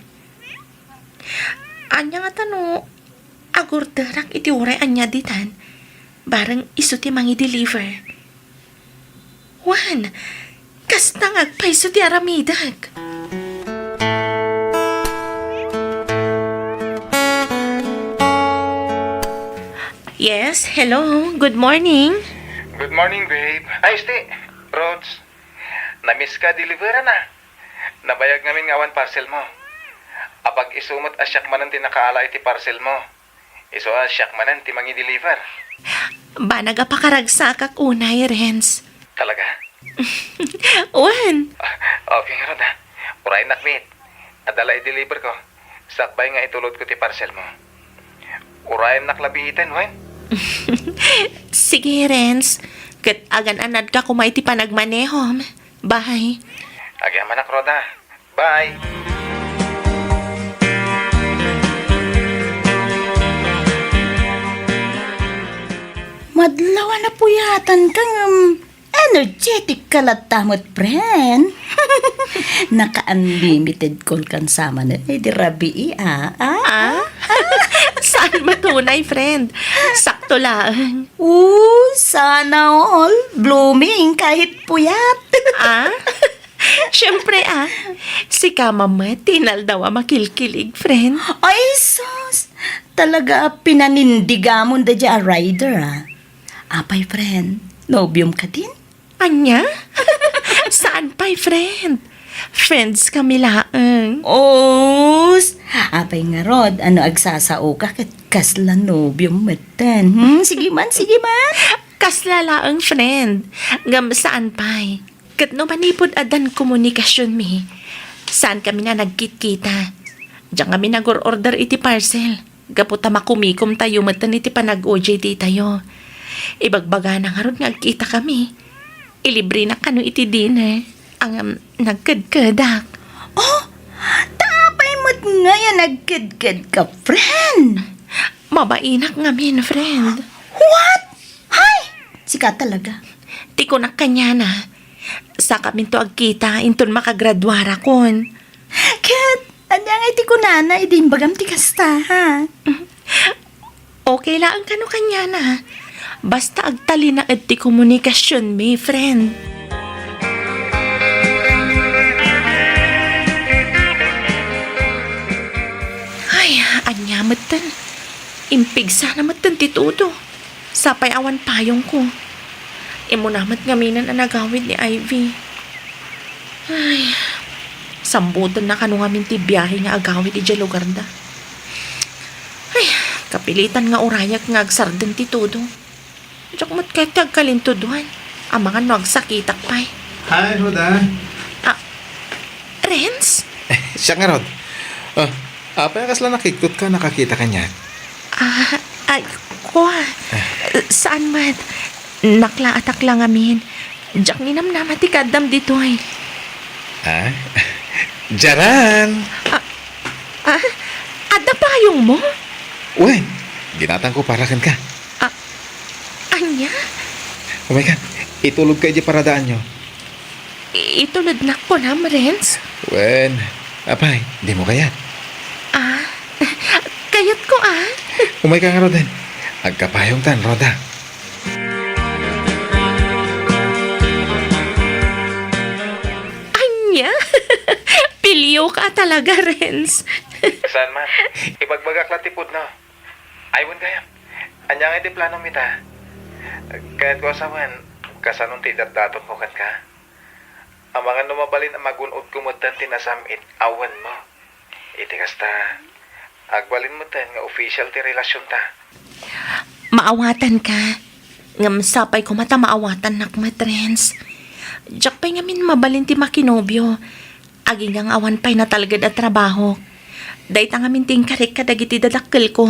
Ania ngata no agorderak iti uray ania ditan, bareng isu ti mangi-deliver? Wen, kasta nga agpayso ti aramidek. Yes, hello. Good morning. Good morning, babe. Ay, sti, Rods. Namiss ka, deliveran na. Nabayag ngamin nga awan parcel mo. Apag isu met a siak manen ti nakaala iti parcel mo. Isu a siak manen ti mangi-deliver. Banag a pakaragsakak unay, Renz. Talaga? Wen. Ah, okay ngarud, ha. Uraynak met. Adda la i-deliver ko. Sakbay nga itulodko ti parcel mo. Urayennak la biiten, wen? Sige, Renz. Ket agan-anadka koma iti panagmanehom. Bye. Agyamanak, Roda. Bye. Madlaw a napuyatanka ngem energetic ka latta met, friend. Naka-unlimited call kan sama na, eh, di rabii, ah, ah? Ah? Saan matunay, friend? Sakto laeng. Ooh, sana all. Blooming kahit puyat. Ah? Siyempre, ah. Sika met ti inaldaw a makilkilig, friend. Ay, sus! Talaga a pinanindigamon daydiay a rider, ah. Apay, friend, nobiom kadin? Ania? Saan pay, friend? Friends kami laeng. Os! Apay ngarud, ano agsasaoka ket kasla nobiom metten? Hmm, sige man, sige man. Kasla laeng, friend. Ngem saan pay. Ket no manipud addan komunikasionmi, saan kami nga nagkitkita. Diak ngamin nag-or-order iti parcel, gapu ta makumikomtayo metten iti panag-O J T tayo. Ibagbagana ngarud nga agkitakami. Ilibrenak kano iti dinner. Ngem nagkedkedak. Oh, ta apay met ngay a nagkedkedka, friend? Mabainak ngamin, friend. What? Hay! Sika talaga. Ti kunak kaniana, sakaminto agkita inton makagraduarakon. Ket, ania ngay ti kunana idi imbagam ti kasta, ha? Okay laeng kano kaniana. Basta agtalinaed ti komunikasionmi, friend. Ay, ania metten? Impigsana metten ti tudo. Sapay awan payongko. Immuna met ngaminen a nagawid ni Ivy. Ay, sambutenna kano ngamin ti biahe nga agawid idiay lugarda. Ay, kapilitan nga urayak nga agsardeng ti tudo. Diak met ket ti agkalintudoan. Amangan no agsakitak pay. Hi, Roda. Ah, Renz? Siak ngarud. Ah, apay a kasla nakiktot ka, nakakita kaniak? Ah, ay, kua. Saan met. Naklaatak la ngamin. Diak ninamnama ti kaaddam ditoy. Ah? Diaran! Ah, ah? Adda payongmo? Wen, ginatangko para kenka. Ah, ania? Umayka, itulodka idiay paradaanyo. I-, itulodnak kunam, Renz? Wen, apay, dimo kayat? Ah, kayatko, ah. Umayka ngaruden. Agkapayongtan, Roda. Ania? Pilioka talaga, Renz. Saan man? Ibagbagak la ti pudno. Ay, wen gayam. Ania ngay ti planom ita? Kayatko a sawen, kasano ti idatdatonmo kenka? Amangan no mabalin a magun-odko metten ti nasam-it a wenno. Iti kasta, agbalin metten nga official ti relasionta. Maawatanka. Ngem sapay koma ta maawatannak met, Renz. Diak pay ngamin mabalin ti makinobio. Agingga nga awan pay natalged a trabahok. Dayta ngamin ti inkarik kadagiti dadakkelko.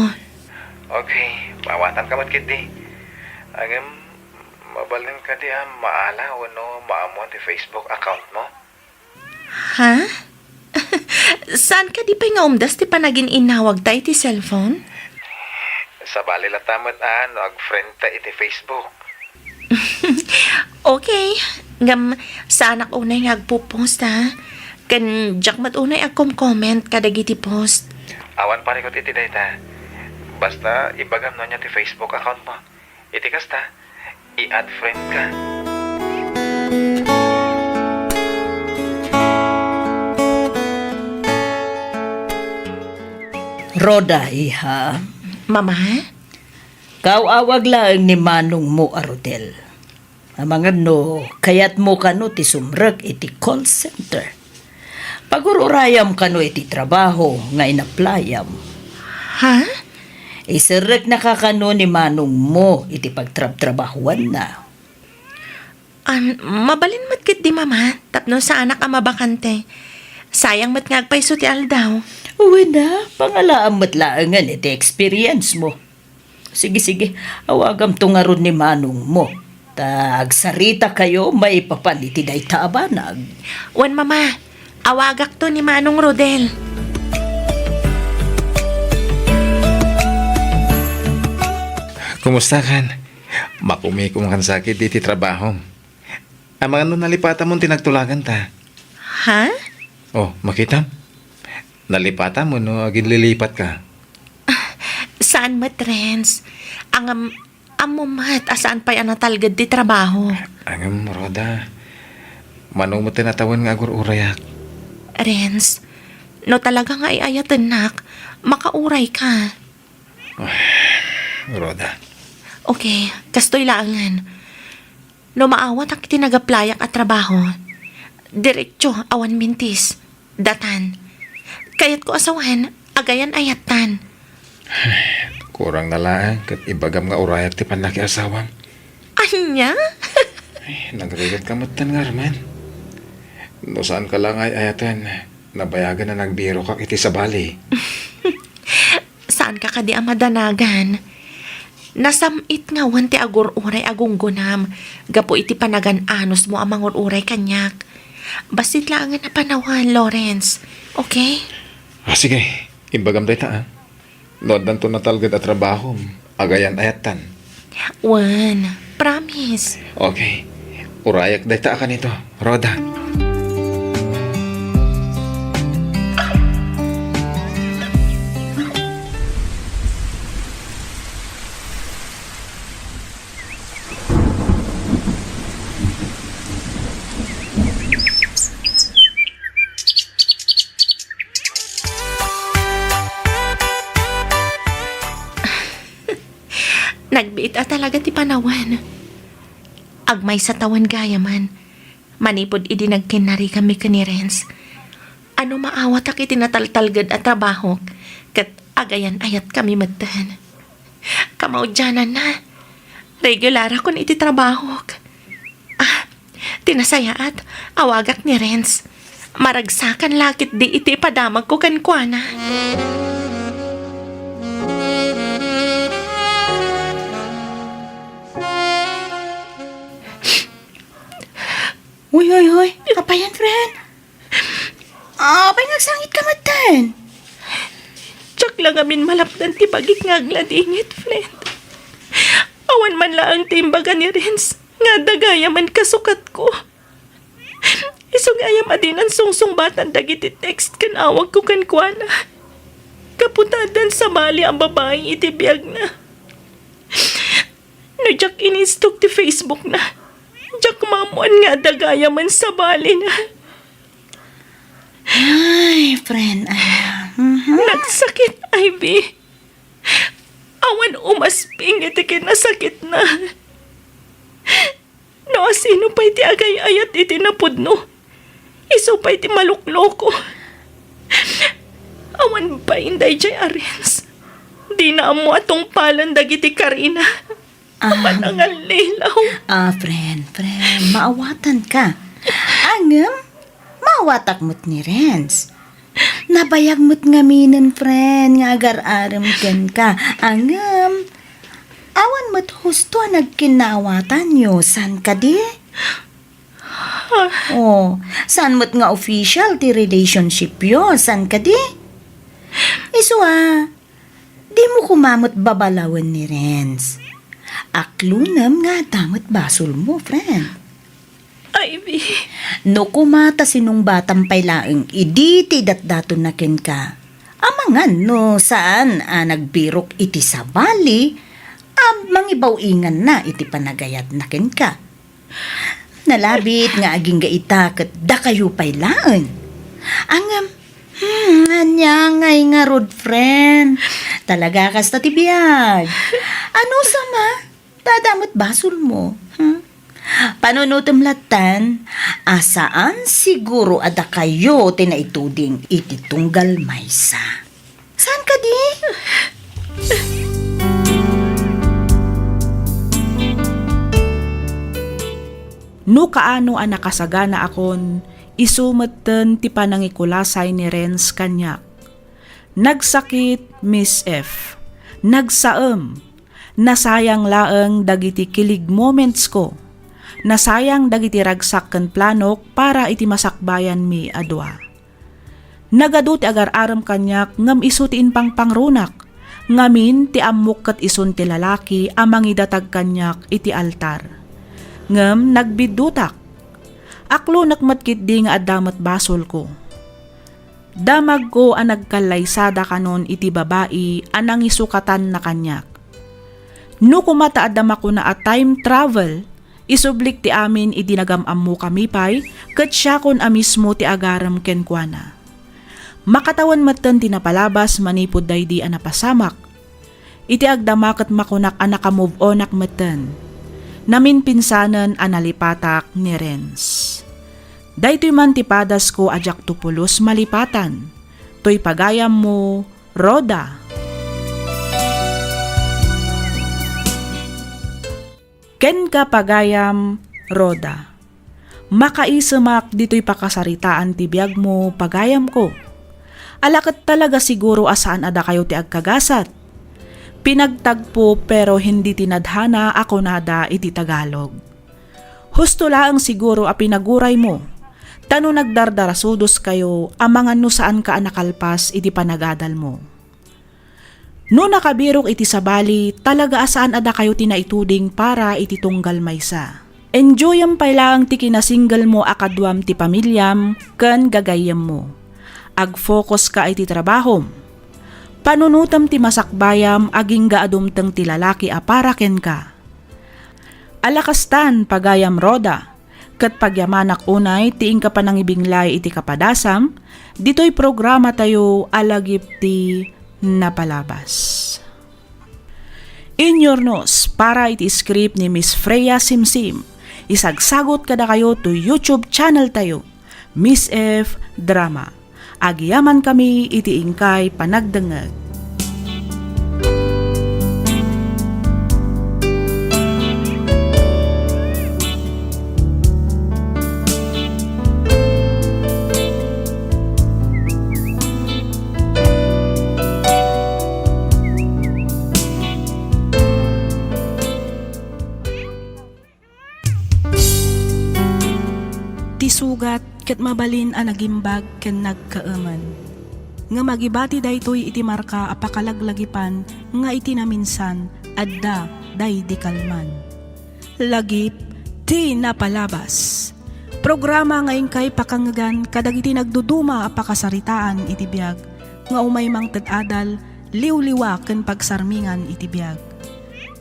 Okay, maawatanka met ketdi. Ngem, mabalin kadi a maala wenno maammuan ti Facebook accountmo? Ha? Saan kadi pay nga umdas ti panagin-innawagta iti cellphone? Sabali latta met a no ag-friendta iti Facebook. Okay. Ngem, saanak unay nga agpo-post, ha? Ken diak met unay agkom-comment kadagiti post. Awan parikut iti dayta. Basta ibagam no ania ti Facebook accountmo. Iti kasta, i-add friendka. Rhoda, iha. Mama? Kaaw-awag laeng ni manongmo a Rodel. Amangan no kayatmo kano ti sumrek iti call center. Pagur-urayam kano iti trabaho nga inaplayam. Ha? Iserreknaka kano ni manongmo iti pagtrabtrabahuanna. An, mabalin met ketdi, Mama, tapno saanak a mabakante. Sayang met nga agpayso ti aldaw. Wen a, pangalaam met laengen iti experience mo. Sige, sige, awagamto ngarud ni manongmo. Ta agsaritakayo maipapan iti dayta a banag. Wen, Mama, awagakto ni Manong Rodel. Kumustakan? Makumikom kan sakit iti trabahom. Amangan no nalipatamon ti nagtulaganta. Ha? Oh, makitam? Nalipatam wenno aginlilipatka? Saan met, Renz. Ngem, ammo met a saan pay a natalged ti trabaho. Ngem, Rhoda, mano met ti natawen nga agur-urayak? Renz, no talaga nga ay-ayatennak, makaurayka. Rhoda. Okay, kastoy laengen. No maawatak iti nagaplayak a trabaho, diretso awan mintis, datan. Kayatko a sawen, agayan-ayattan. Kurang na laeng ket ibagam nga urayak ti pannakiasawam. Ania? Ay, nagrigatka metten ngarud. No saanka la nga ay-ayaten, nabayagen a nagbirokak iti sabali. Saanka kadi a madanagan? Nasam-it ngawen ti agur-uray a gunggonam gapu iti panagan-anusmo a mangur-uray kaniak. Bassit laengen a panawen, Lawrence. Okay? Ah, sige. Imbagam dayta, ah. No addanto natalged a trabahom, agayan-ayattan. Wen, promise. Okay. Urayak dayta a kanito, Rhoda. Nagbiit a talaga ti panawen. Agmaysa tawen gayamen, manipud idi nagkinnariganmi ken ni Renz. Ano maawatak iti nataltalged a trabahok, ket agayan-ayatkami metten. Kamaudiananna, regularakon iti trabahok. Ah, ti nasayaat, awagak ni Renz. Maragsakan la ketdi iti ipadamagko kenkuana. Uy, uy, uy. Apay yan, friend? Apay nga agsangitka metten? Diak la ngamin malapdan ti bagik nga agladingit, friend. Awan man laeng ti imbaga ni Renz nga adda gayamen kasukatko. Isu gayam a dinan sungsungbatan dagiti text ken awagko kenkuana. Gapu ta addan sabali a babai iti biagna. No diak inistok ti Facebook na, diak maammuan nga adda gayamen sabalina. Ay, friend, ah, mhm. Nagsakit, Ivy. Awan umasping iti ken a sakitna. No asino pay ti agay-ayat iti napudno, isu pay ti malukloko. Awan bain daydiay a Renz. Dina ammo a tungpalen dagiti karina. Ah, panangallilaw. Ah, friend, friend, maawatanka. Ngem, maawatak met ni Renz. Nabayag met ngaminen, friend, nga agar-arem kenka. Ngem, awan met husto a nagkinnaawatanyo, saan kadi? Oh, saan met nga official ti relationshipyo, saan kadi? Isu a, dimo koma met babalawen ni Renz. Aklonem nga adda met basolmo, friend. Ivy. No koma ta sinungbatam pay laeng idi ti idatdatonna kenka, amangan no saan a nagbirok iti sabali a mangibaw-inganna iti panagayatna kenka. Nalabit nga agingga ita ket dakayo pay laeng. Ngem, hmm, ania ngay ngarud, friend? Talaga kasta ti biag. Ano sama? Adda met basolmo. Hmm? Panunotem lattan a saan siguro a dakayo ti naituding iti tunggal maysa. Saan kadi? No kaano a nakasaganaakon, isu metten ti panangikulasay ni Renz kaniak. Nagsakit, Miss F. Nagsaem. Nasayang laeng dagiti kilig momentsko. Nasayang dagiti ragsak ken planok para iti masakbayanmi a dua. Nagadu ti agar-arem kaniak ngem isu ti impangpangrunak. Ngamin ti ammok ket isun ti lalaki a mangidatag kaniak iti altar. Ngem nagbiddutak. Aklonek met ketdi nga adda met basolko. Damagko a nagkallaysada kanon iti babai a nangisukatanna kaniak. No koma ta adda makuna a time travel, isublik ti amin idi nagam-ammokami pay, ket siakon a mismo ti agarem kenkuana. Makatawen metten ti napalabas manipud daydi a napasamak. Iti agdama ket makunak a naka-move onak metten. Naminpinsanen a nalipatak ni Renz. Daytoy man ti padasko a diakto pulos malipatan. Toy pagayammo, Rhoda. Kenka, pagayam, Rhoda. Makaisemak ditoy pakasaritaan ti biagmo, pagayamko. Ala ket talaga siguro a saan a dakayo ti agkagasat. Pinagtagpo pero hindi tinadhana a kunada iti Tagalog. Husto laeng siguro a pinaguraymo, ta no nagdardarasudoskayo, amangan no saanka a nakalpas iti panagadalmo. No nakabirok iti sabali, talaga a saan a dakayo ti naituding para iti tunggal maysa. Enjoyem pay laeng ti kinasinggelmo a kaduam ti pamilyam ken gagayyemmo. Agfokuska iti trabahom. Panunotem ti masakbayam agingga a dumteng ti lalaki a para kenka. Ala kastan, pagayam Rhoda, ket pagyamanak unay ti inka panangibinglay iti kapadasam, ditoy programatayo a Lagip ti Napalabas. Inyurnos para iti script ni Miss Freya Simsim, isagsagot kadakayo to YouTube channel tayo, Miss F Drama. Agyamankami iti inkay panagdengngeg. Ti sugat ket mabalin a nagimbag ken nagkaemen. Ngem agibati daytoy iti marka a pakalaglagipan nga iti naminsan adda daydi kalman. Lagip ti Napalabas. Programa nga inkay pakangngegan kadagiti nagduduma a pakasaritaan iti biag nga umay mangted adal, liwliwa ken pagsarmingan iti biag.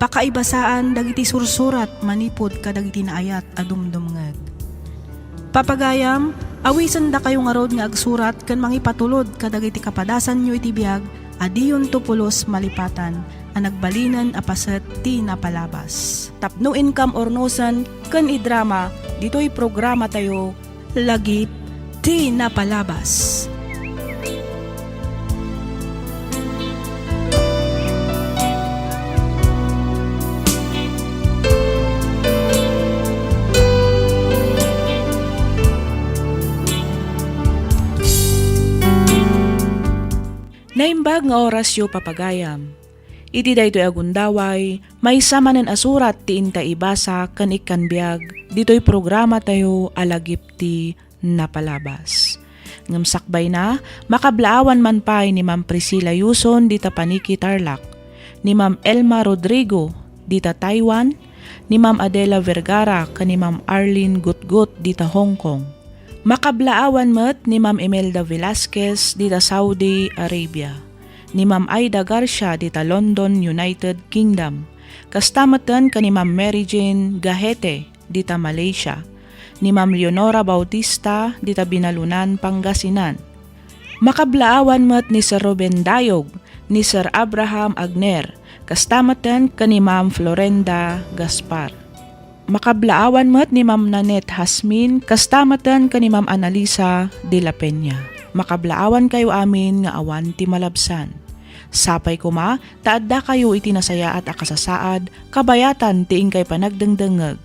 Pakaibasaan dagiti sursurat manipud kadagiti naayat a dumdumngeg. Papagayam, awisendakayo ngarud nga agsurat ken mangipatulod kadagiti kapadasanyo iti biag a diyonto pulos malipatan a nagbalinen a paset ti napalabas. Tapno inkam urnosen ken idrama ditoy programatayo, Lagip ti Napalabas. Naimbag nga orasyo, papagayam. Iti daytoy a gundaway, maysa manen a surat ti inta ibasa ken ikkan biag ditoy programatayo a Lagip ti Napalabas. Ngem sakbayna, makablaawan man pay ni Ma'am Priscilla Yuson dita Paniki, Tarlac, ni Ma'am Elma Rodrigo dita Taiwan, ni Ma'am Adela Vergara ken ni Ma'am Arlene Gutgut dita Hong Kong. Makablaawan met ni Ma'am Imelda Velasquez dita Saudi Arabia, ni Ma'am Aida Garcia dita London, United Kingdom, kasta metten ken ni Ma'am Mary Jane Gahete dita Malaysia, ni Ma'am Leonora Bautista dita Binalunan, Pangasinan. Makablaawan met ni Sir Ruben Dayog, ni Sir Abraham Agner, kasta metten ken ni Ma'am Florenda Gaspar. Makablaawan met ni Ma'am Nanette Hasmin, kasta metten ken ni Ma'am Analisa de la Peña. Makablaawankayo amin nga awan ti malabsan. Sapay koma ta addakayo iti nasayaat a kasasaad kabayatan ti inkay panagdengdengngeg.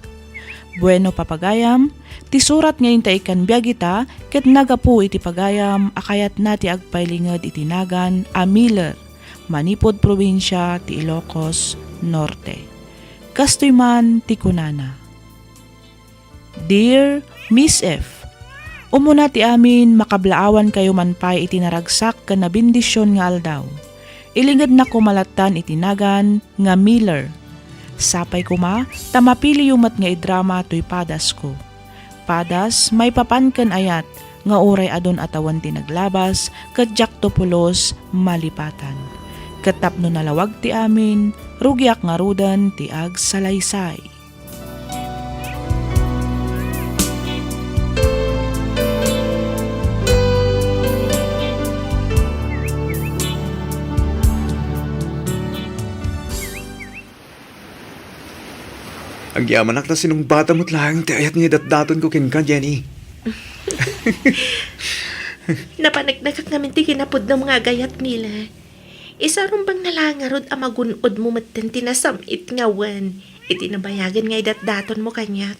Bueno, papagayam, ti surat nga inta ikkan biag ita ket nagapu iti pagayam a kayatna ti agpailinged iti nagan a Miller manipud probinsia ti Ilocos Norte. Kastoy man ti kunana, Dear Miss F, umuna ti amin, makablaawankayo man pay iti naragsak ken nabendision nga aldaw. Ilingednak koma lattan iti nagan nga Miller. Sapay koma ta mapiliyo met nga idrama toy padasko. Padas maipapan ken ayat nga uray adun a tawen ti naglabas ket diakto pulos malipatan. Ket tapno nalawag ti amin, rugiak ngaruden ti agsalaysay. Agyamanak ta sinungbatam met laeng ti ayat nga idatdatonko kenka, Jenny. Napaneknekak ngamin ti kinapudnam nga agayat, Miller. Isarumbengna laeng ngarud a magun-odmo metten ti nasam-it nga awan iti nabayagen nga idatdatonmo kaniak.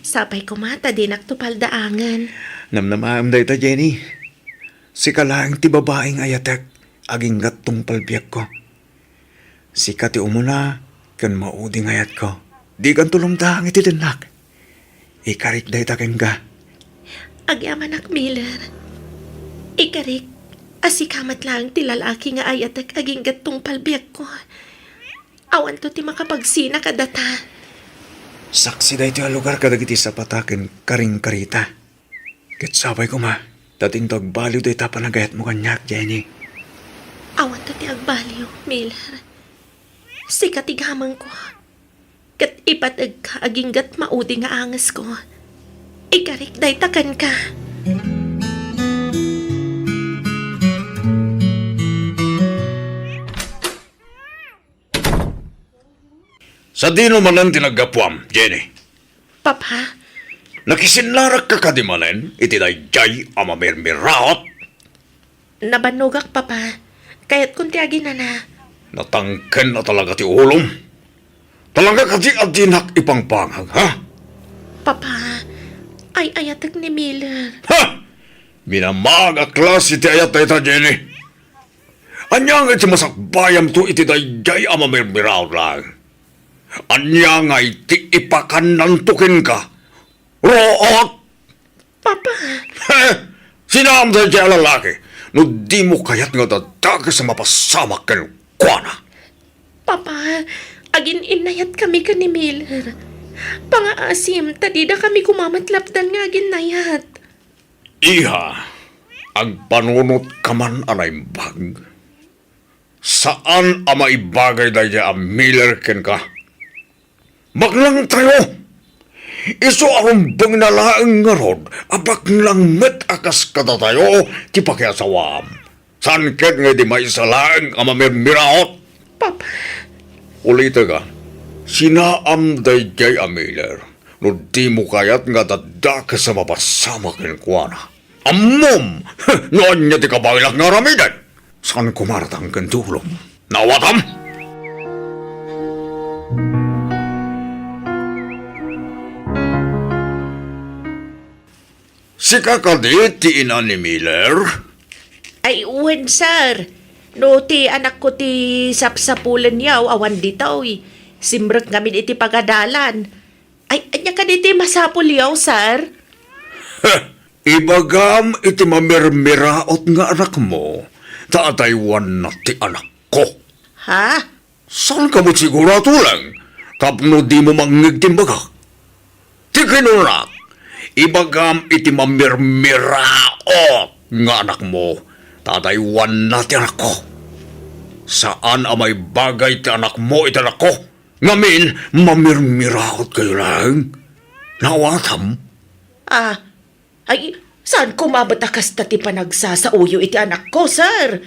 Sapay koma ta dinakto paldaangen. Namnamaem dayta, Jenny. Sika laeng ti babai nga ayatek agingga tungpal biagko. Sika ti umuna ken maudi nga ayatko. Dikanto lumdaang iti dennak. Ikarik dayta kenka. Agyamanak, Miller. Ikarik a sika met laeng ti lalaki nga ayatek agingga tungpal biagko. Awanto ti makapagsina kadata. Saksi daytoy a lugar kadagiti sapata ken karingkarita. Ket sapay koma, ta dinto agbaliw dayta panagayatmo kaniak, Jenny. Awanto ti agbaliw, Miller. Sika ti gamengko. Ket ipategka aginggat maudi nga angesko. Ikarik dayta kenka. Sadino manen ti naggapuam, Jenny? Papa? Nakisinnarakka kadi manen iti daydiay a mamirmiraot? Nabannogak, Papa. Kayatkon ti aginana. Natangken a talaga ti ulom. Talaga kadi a dinak ipangbangag, ha? Papa, ay-ayatek ni Miller. Ha! Minamaag a klase ti ayat dayta, Jenny. Ania nga iti masakbayamto iti daydiay a mamirmiraot laeng? Ania nga iti ipakannanto kenka? Ruot! Papa! He! Sinaam daydiay a lalaki no dimo kayat nga adadakes a mapasamak kenkuana. Papa, agin-innayatkami ken ni Miller. Pangaasim ta didakami koma met lapdan nga aginnayat. Iha, agpanunot ka man a naimbag. Saan a maibagay daydiay a Miller kenka. Baklangtayo! Isu a rumbengna laeng ngarud a baklang met a kas kadatayo ti pakiasawaam. Saan ket nga idi maysa laeng a mamirmiraot? Papa. Ulitek, a, sinaam daydiay a Miller no dimo kayat nga adda dakes a mapasamak kenkuana. Ammom no ania ti kabaelak nga aramiden. Saan koma a natangken ti ulom. Naawatam? Sika kadi ti ina ni Miller? Ay, wen, sir. No ti anakko ti sapsapulenyaw, awan ditoy. Simrek ngamin iti pagadalan. Ay, ania kadi ti masapulyaw, sir? Heh, ibagam iti mamirmiraot nga anakmo, ta adaywanna ti anakko. Ha? Saanka met siguro a tuleng tapno dimo mangngeg ti imbagak? Ti kinunak, ibagam iti mamirmiraot nga anakmo, ta adaywanna ti anakko. Saan a maibagay ti anakmo iti anakko, ngamin mamirmiraot kayo laeng. Naawatam? Ah, Ay, saan koma met a kasta ti panagsasaoyo iti anakko, sir?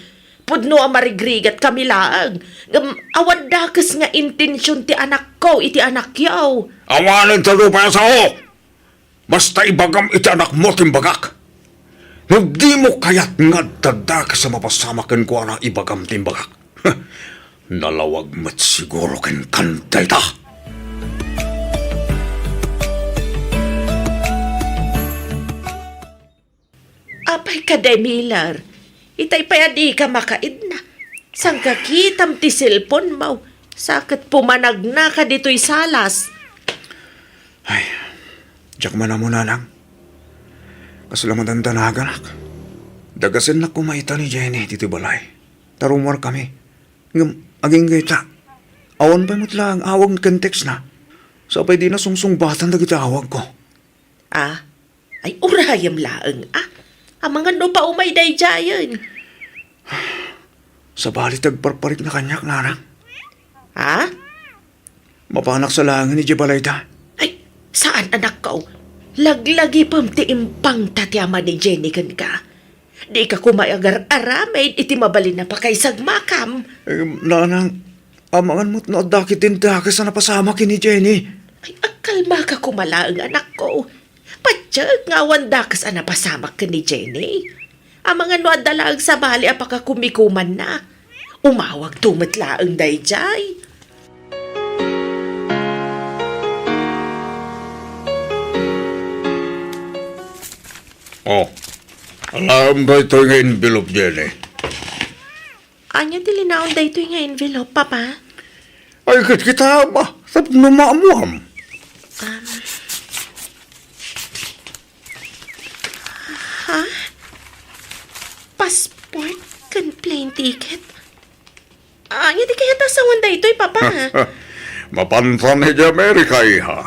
Pudno a marigrigat kami laeng. Ngem awan dakes nga intension ti anakko iti anakyo. Awanen ta pay a sao! Basta ibagam iti anakmo ti imbagak. No dimo kayat nga adda dakes a mapasamak kenkuana, ibagam ti imbagak. Nalawag met siguro kenkan dayta. Apay kadi, Miller? Itay pay a dika makaidna. Saan nga kitam ti cellphone mo? Sa ket pumanagnaka ditoy salas. Ay, diak man ammo, nanang. Kasla met a dandanaganak. Dagasennak koma ita ni Jenny ditoy balay. Ta rummuarkami. Ngem agingga ita, awan pay met laeng awag ken textna. Sa pay dina sungsungbatan dagiti awagko. Ah? Ay, urayem laeng, ah. Amangan no paumay daydiayen. Sabali ti agparparikna kaniak, nanang. Ha? Mapanak sa laengen idiay balayda. Ay, saan, anakko. Laglagipem ti impangta ti ama ni Jenny kenka. Dika koma agar-aramid iti mabalin a pakaisagmakam. Eh, nanang, amangan met no adda ketdin dakes a napasamak ken ni Jenny. Ay, agkalmaka koma laeng, anakko. Patiek nga awan dakes a napasamak ken ni Jenny. Amangan no adda laeng sabali a pakakumikumanna. Umawagto met laeng daydiay. Oh, alaem daytoy nga envelope, Jenny. Ania ti linaon daytoy nga envelope, Papa? Ay, ket kita, ba, tapno maammuam. Um, ha? Passport ken plane ticket? Ania ti kayat a sawen daytoy, Papa? Mapantan idiay Amerika, iha.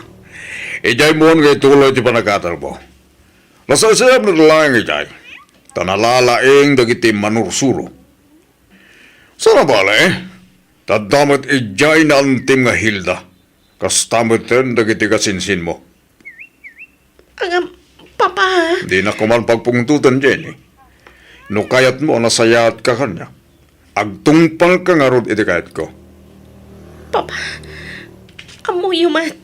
Idiay mo nga ituloy ti panagkatermo. Nasaysayam met laeng idiay, ta nalalaing dagiti manursuro. Sana bale, ta adda met idiay naantim nga Hilda, kasta met dagiti kasinsinmo. Ngem, Papa. Dinak koma pagpungtoten, Jenny. No kayatmo a nasayaatka kaniak, agtungpalka ngarud iti kayatko. Papa, ammoyo met,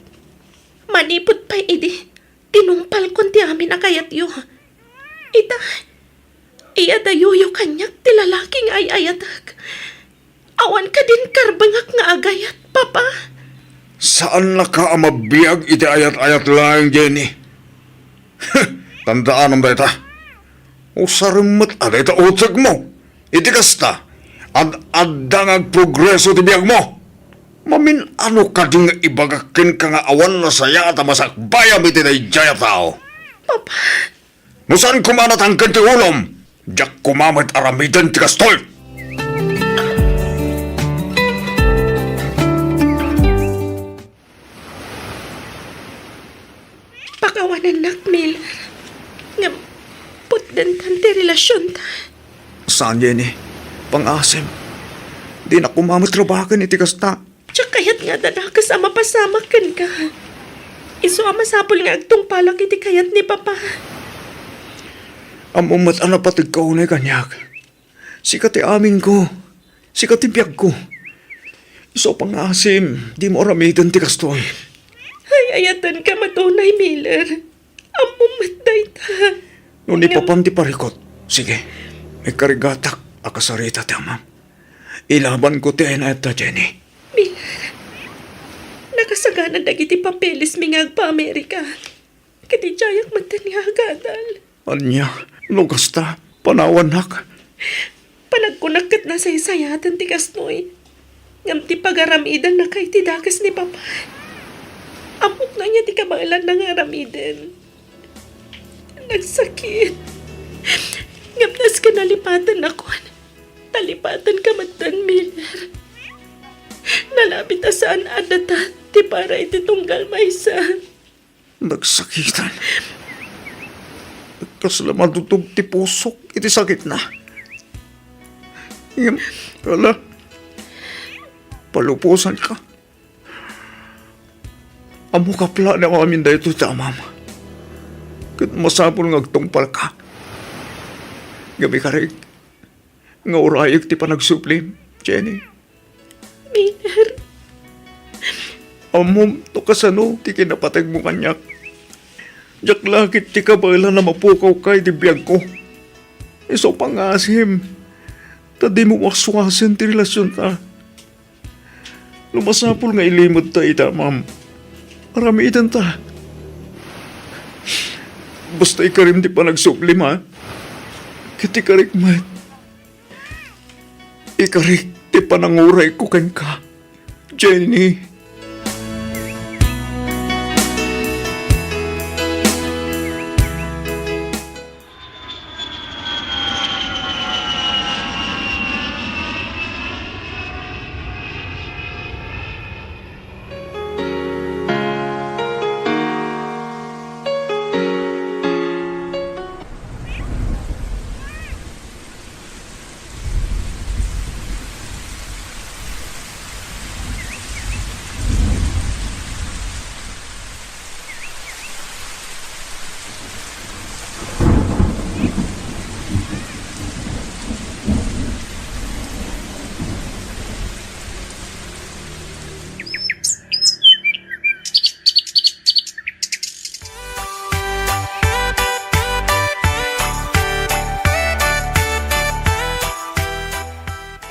manipud pay idi, tinungpalkon ti amin a kayatyo. Ita, iyadayoyo kaniak ti lalaki nga ay-ayatek. Awan kadin karbengak nga agayat, Papa. Saannaka a mabiag iti ayat-ayat laeng, Jenny. Tandaanam dayta. Usarem met a dayta utekmo. Iti kasta, ad-adda nga agprogreso ti biagmo. Mamin-ano kadi nga ibagak kenka nga awan nasayaat a masakbayam iti daydiay a tao? Papa. No saan koma a natangken ti ulom, diak koma met aramiden ti kastoy. Pakawanennak, Miller. Ngem, putdentan ti relasionta. Saan, Jenny? Pangasem. Dinak koma met rabaken iti kasta. Diak kayat nga adda dakes a mapasamak kenka. Isu a masapul nga agtungpalak iti kayat ni Papa. Ammom met a napategka unay kaniak. Sika ti amingko. Sika ti biagko. Isu a pangngaasim, dimo aramiden ti kastoy. Ay, ayatenka met unay, Miller. Ammom met dayta. No ni Ngem- papan ti parikut, sige. Ikarigatak a kasarita ti amam. Ilabanko ti ay-ayat da, Jenny. Miller, nakasagana dagiti papelesmi nga agpa-Amerika. Ket idiayak metten nga agadal. Ania, no kasta, panawannak. Panagkunak ket nasaysayaten ti kastoy. Ngem ti pagaramidennaka iti dakes ni Papa. Ammok no ania ti kabaelanna nga aramiden. Nagsakit. Ngem nasken a nalipatennakon. Nalipatenka metten, Miller. Nalabit a saan a data ti para iti tunggal maysa. Nagsakitan. Kasla madutog ti pusok iti sakitna. Ngem, ala, palubosanka. Ammok a planem amin daytoy ti amam. Ket masapul nga agtungpalka. Ngem ikarik, nga urayek ti panagsublim, Jenny. Miller. Ammom no kasano ti kinapategmo kaniak. Diak la ket ti kabaelan a mapukawka iti biagko. Isu a pangngaasim, ta dimo waswasen ti relasionta. No masapul nga ilimedta ita, ma'am, aramidenta. Basta ikarim ti panagsublim, ha? Ket ikarik met. Ikarik ti panangurayko kenka, Jenny.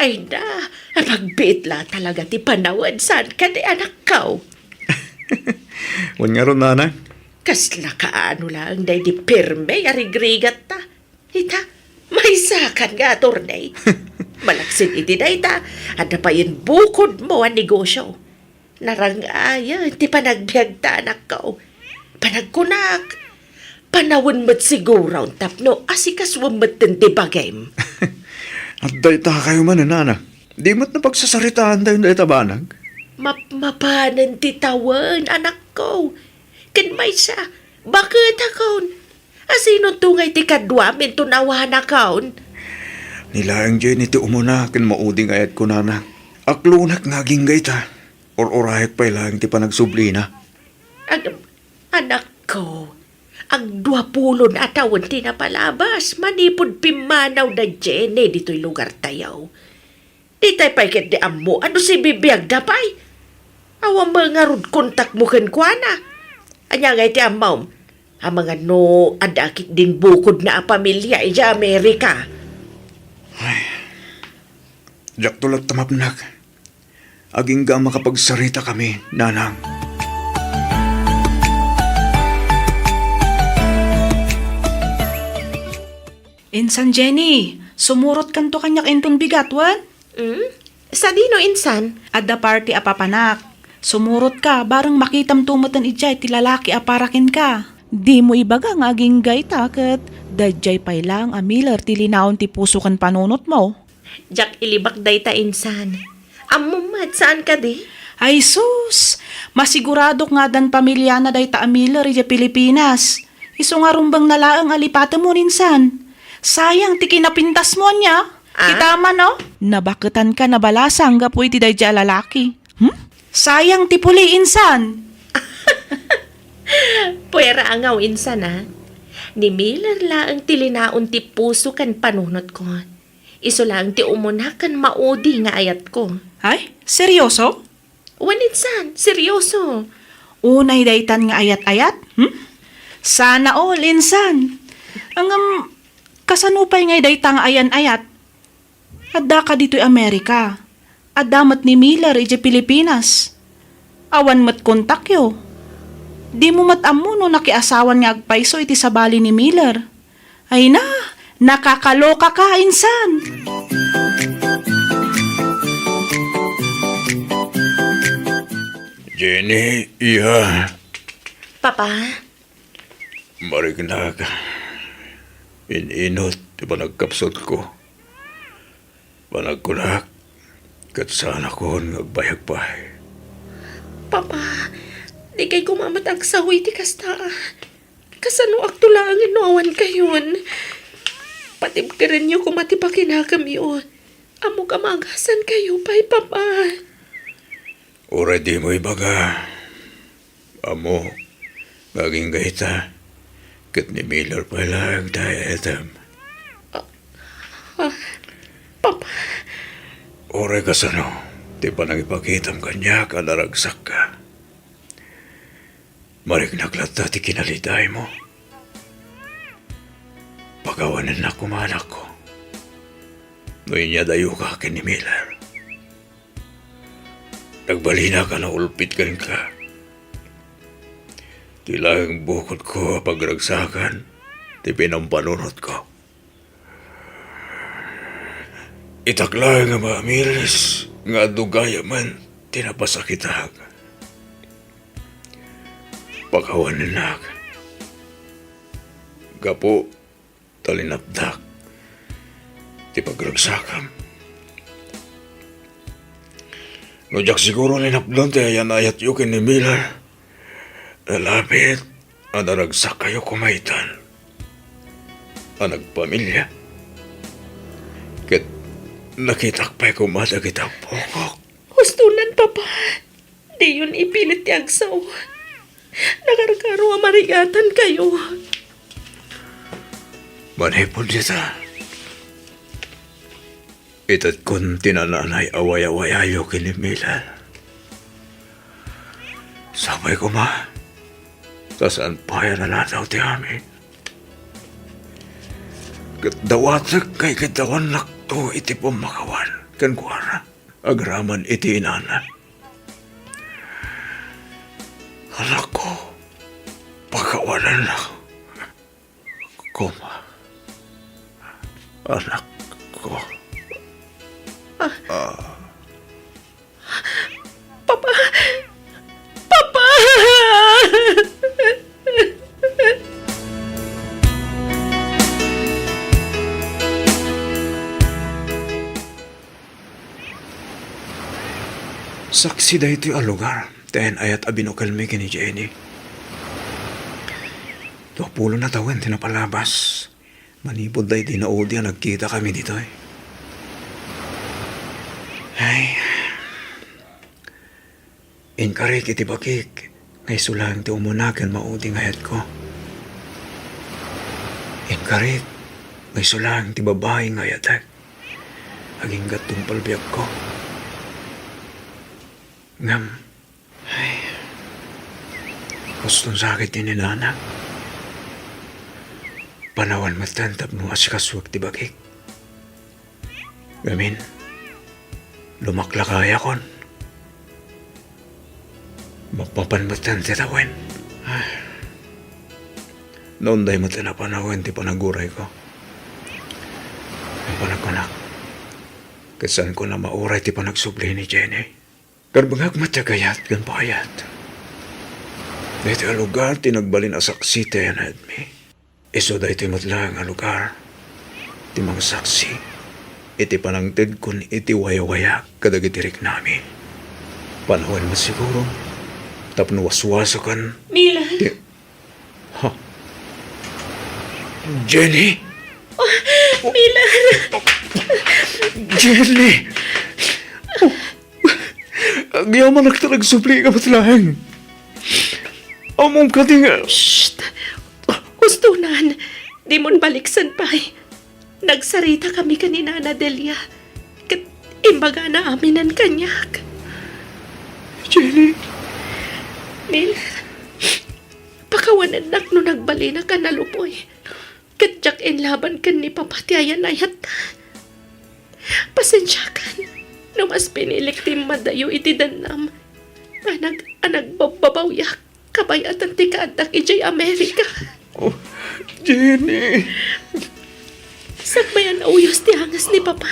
Ay na, pagbiit la talaga ti panawen, saan kadi, anakko? Wen ngarud, nana. Kasla kaano laeng daydi pirme a rigrigatta. Ita, maysakan nga attorney. Malaksid iti dayta, adda payen bukodmo a negosio. Narangayen ti panagbiagta, anakko. Panagkunak, panawen met siguron tapno asikasuem metten ti bagim. Adda itakayo manen, nana. Di met napagsasaritaan tayo dayta banag. Mapmapanen ti tawen, anakko. Ken maysa, baketakon. Asinonto ngay ti kaduam inton awanakon? Ni laeng Jenny ti umuna ken maudi nga ayatko, nana. Aklonek nga agingga ita. Ur-urayek pay laeng ti panagsublina. Ag-, anakko, agduapulon a tawen ti napalabas manipud pimmanaw da Jenny ditoy lugartayo. Ditay pay ketdi ammo a no sibibiagda pay. Awan met ngarud kontakmo kenkuana. Ania ngay ti ammom? Amangan no adda ketdin bukodna a pamilia idiay Amerika. Ay, diakto latta mapnek. Agingga a makapagsaritakami, nanang. Insan Jenny, sumurotkanto kaniak inton bigat, wen? Hmm? Sadino insan? Adda party a papanak. Sumurotka, bareng makitamto metten idiay ti lalaki a para kenka. Dimo ibaga nga agingga ita ket daydiay pay laeng a Miller ti linaon ti puso ken panunotmo. Diak ilibak dayta insan. Ammom met, saan kadi? Ay sus! Masiguradok nga addan pamiliana dayta a Miller idiay Pilipinas. Isu nga rumbengna laeng a lipatemon insan. Sayang ti kinapintasmo, ania? Ah? Kita man, no? Nabaketanka nabalasang gapu iti daydiay a lalaki. Hmm? Sayang ti puli insan. Puera a ngaw insan, a. Ni Miller laeng ti linaon ti puso ken panunotko. Isu laeng ti umuna ken maudi nga ayatko. Ay, seryoso? Wen, insan, seryoso. Unay daytan nga ayat-ayat? Hmm? Sana all, insan. Ngem, kasano pay ngay dayta nga ayan-ayat? Addaka ditoy Amerika. Adda met ni Miller idiay Pilipinas. Awan met kontakyo. Dimo met ammo no nakiasawan nga agpayso iti sabali ni Miller. Ay na, nakakalokaka, insan. Jenny, iya. Papa? Mariknak. In-inut ti panagkapsutko. Panagkunak, ket saanakon nga agbayag pay. Papa, dikay koma met agsao iti kasta. Kasanoakto laengen no awan kayon? Patibkerenyo koma ti pakinakemyo. Ammok a maagasan kayo pay, Papa. Uray dimo ibaga. Ammok nga agingga ita, ket ni Miller pay laeng ti ay-ayatem. Ah, ah, Papa. Uray kasano ti panangipakitam kaniak a naragsakka. Mariknak latta ti kinalidaymo. Pakawanennak koma, anakko. No inyadayoka ken ni Miller. Nagbalinak a naulpit kenka. Ti laeng bukodko a pagragsakan ti pinampanunotko. Itak laeng a maamiris nga adu gayamen ti napasakitak. Pakawanennak. Gapu ta linapdak ti pagragsakam. No diak siguro linapdan ti ayan-ayatyo ken ni Miller, nalapit a naragsakkayo koma itan a nagpamilia. Ket nakitak pay koma dagiti ammokok. Hustonan, Papa. Diyon ipilit ti agsao. Nakarkaro a marigatankayo. Manipud dita, itedkon ti nananay a wayawayayo ken ni Miller. Sapay koma, ta saan pay a naladaw ti amin. Ket dawatek nga ikiddawannakto iti pammakawan kenkuana agraman iti inana. Anakko, pakawanennak koma, anakko. Ah. Ah. Papa! Papa! Saksi daytoy a lugar ti ayan-ayat a binukelmi ken ni Jenny. Dua pulo na tawen ti napalabas. Manipud daydi naudi a nagkitakami ditoy. Ay. Inkarik iti bakik nga isu laeng ti umuna ken maudi nga ayatko. Inkarik nga isu laeng ti babai nga ayatek. Agingga tungpal biagko. Ngem, ay, huston sakit ti inananak. Panawen metten tapno asikasuek ti bakik. Ngamin, lumaklakayakon. Mapapan metten ti tawen. Ah. Naunday metten a panawen ti panagurayko. Napanagkunak. Ket saanko a mauray ti panagsubli ni Jenny. Karbengak met ti agayat ken paayat. Daytoy a lugar ti nagbalin a saksi ti ayan-ayatmi. Isu daytoy met laeng a lugar ti mangsaksi iti panangtedkon iti wayawayak kadagiti riknami. Panawen met siguro tapno waswasoken Milan. Ti, ha? Jenny? Oh, Milan! Jenny! Agyamanak ta nagsublika met laeng. Ammom kadi nga Shh! Hustonan! Dimon baliksen pay. Nagsaritakami ken ni Nana Delia, ket imbagana aminen kaniak. Jenny. Miller, pakawanennak no nagbalinak a naluboy. Ket diak inlaban ken ni Papa ti ayan-ayatta. Pasensiakan no mas pinilik ti immadayo iti dennam a nag-, a nagbabbabawiak kabay-atan ti kaaddak idiay Amerika. Oh, Jenny. Sakbayan a uyos ti angas ni Papa,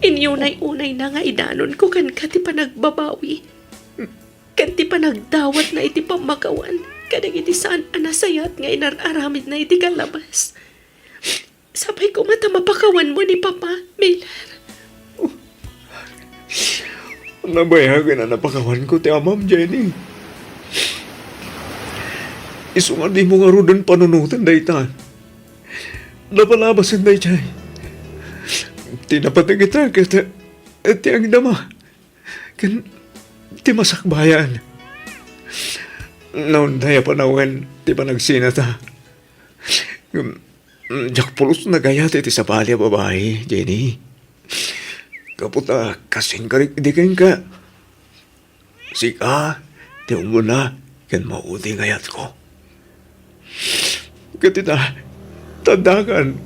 inyunay-unayna nga idanonko kenka ti panagbabawi ken ti panagdawatna iti pammakawan kadagiti saan a nasayaat nga inar-aramidna iti kalabas. Sapay koma ta mapakawanmo ni Papa, Miller. Nabayagen a napakawanko ti amam, Jenny. Isu nga dimo ngaruden panunoten dayta. Napalabasen daydiay. Ti napateg ita ket ti agdama. Ken ti masakbayan. Naunday a panawen ti panagsinata. Ngem, diak pulos nagayat iti sabali a babai, Jenny. Gapu ta kasin ka idi kenka. Sika ti umuna ken maudi nga ayatko. Ket ita, taddakan,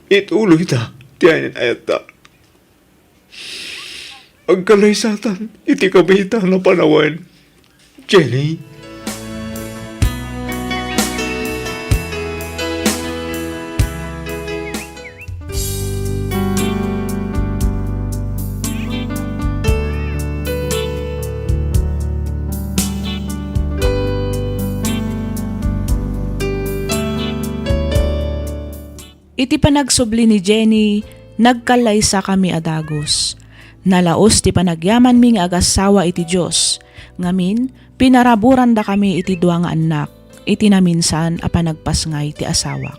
ituloyta ti ayan-ayatta. Agkalaysatan iti kabiitan a panawen, Jenny. Iti panagsubli ni Jenny, nagkallaysakami a dagus. Nalaus ti panagyamanmi nga agassawa iti Dios. Ngamin, pinaraburandakami iti dua nga annak iti naminsan a panagpasngay ti asawak.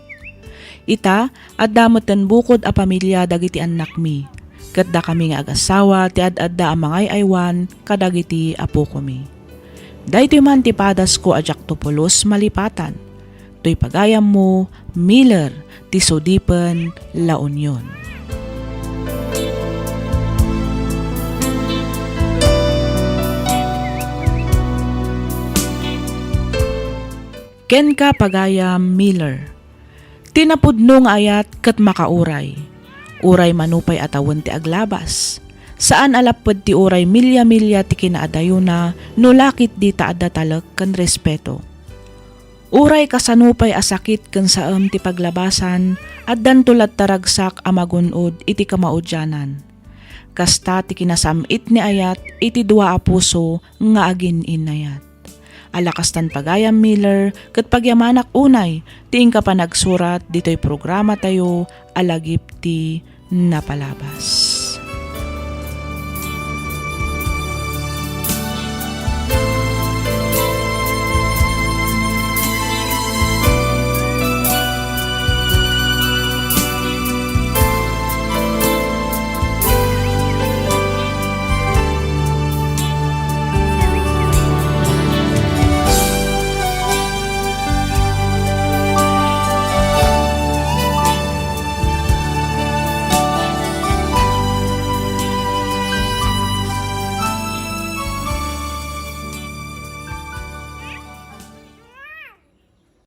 Ita, adda metten bukod a pamilia dagiti annakmi, ket dakami nga agassawa ti ad-adda a mangay-aywan kadagiti apokomi. Daytoy man ti padasko a diakto pulos malipatan. Toy pagayammo, Miller, ti Sudipen, La Union. Kenka, pagayam Miller, ti napudno nga ayat ket makauray. Uray mano pay a tawen ti aglabas, saan a lapped ti uray milia-milia ti kinaadayona no la ketdi ta adda talek ken respeto. Uray kasano pay a sakit ken saem ti paglabasan, addanto latta ragsak a magun-od iti kamaudianan. Kasta ti kinasam-it ni ayat iti dua a puso nga agin-innayat. Ala kastan, pagayam Miller, ket pagyamanak unay ti inka panagsurat ditoy programatayo a Lagip ti Napalabas.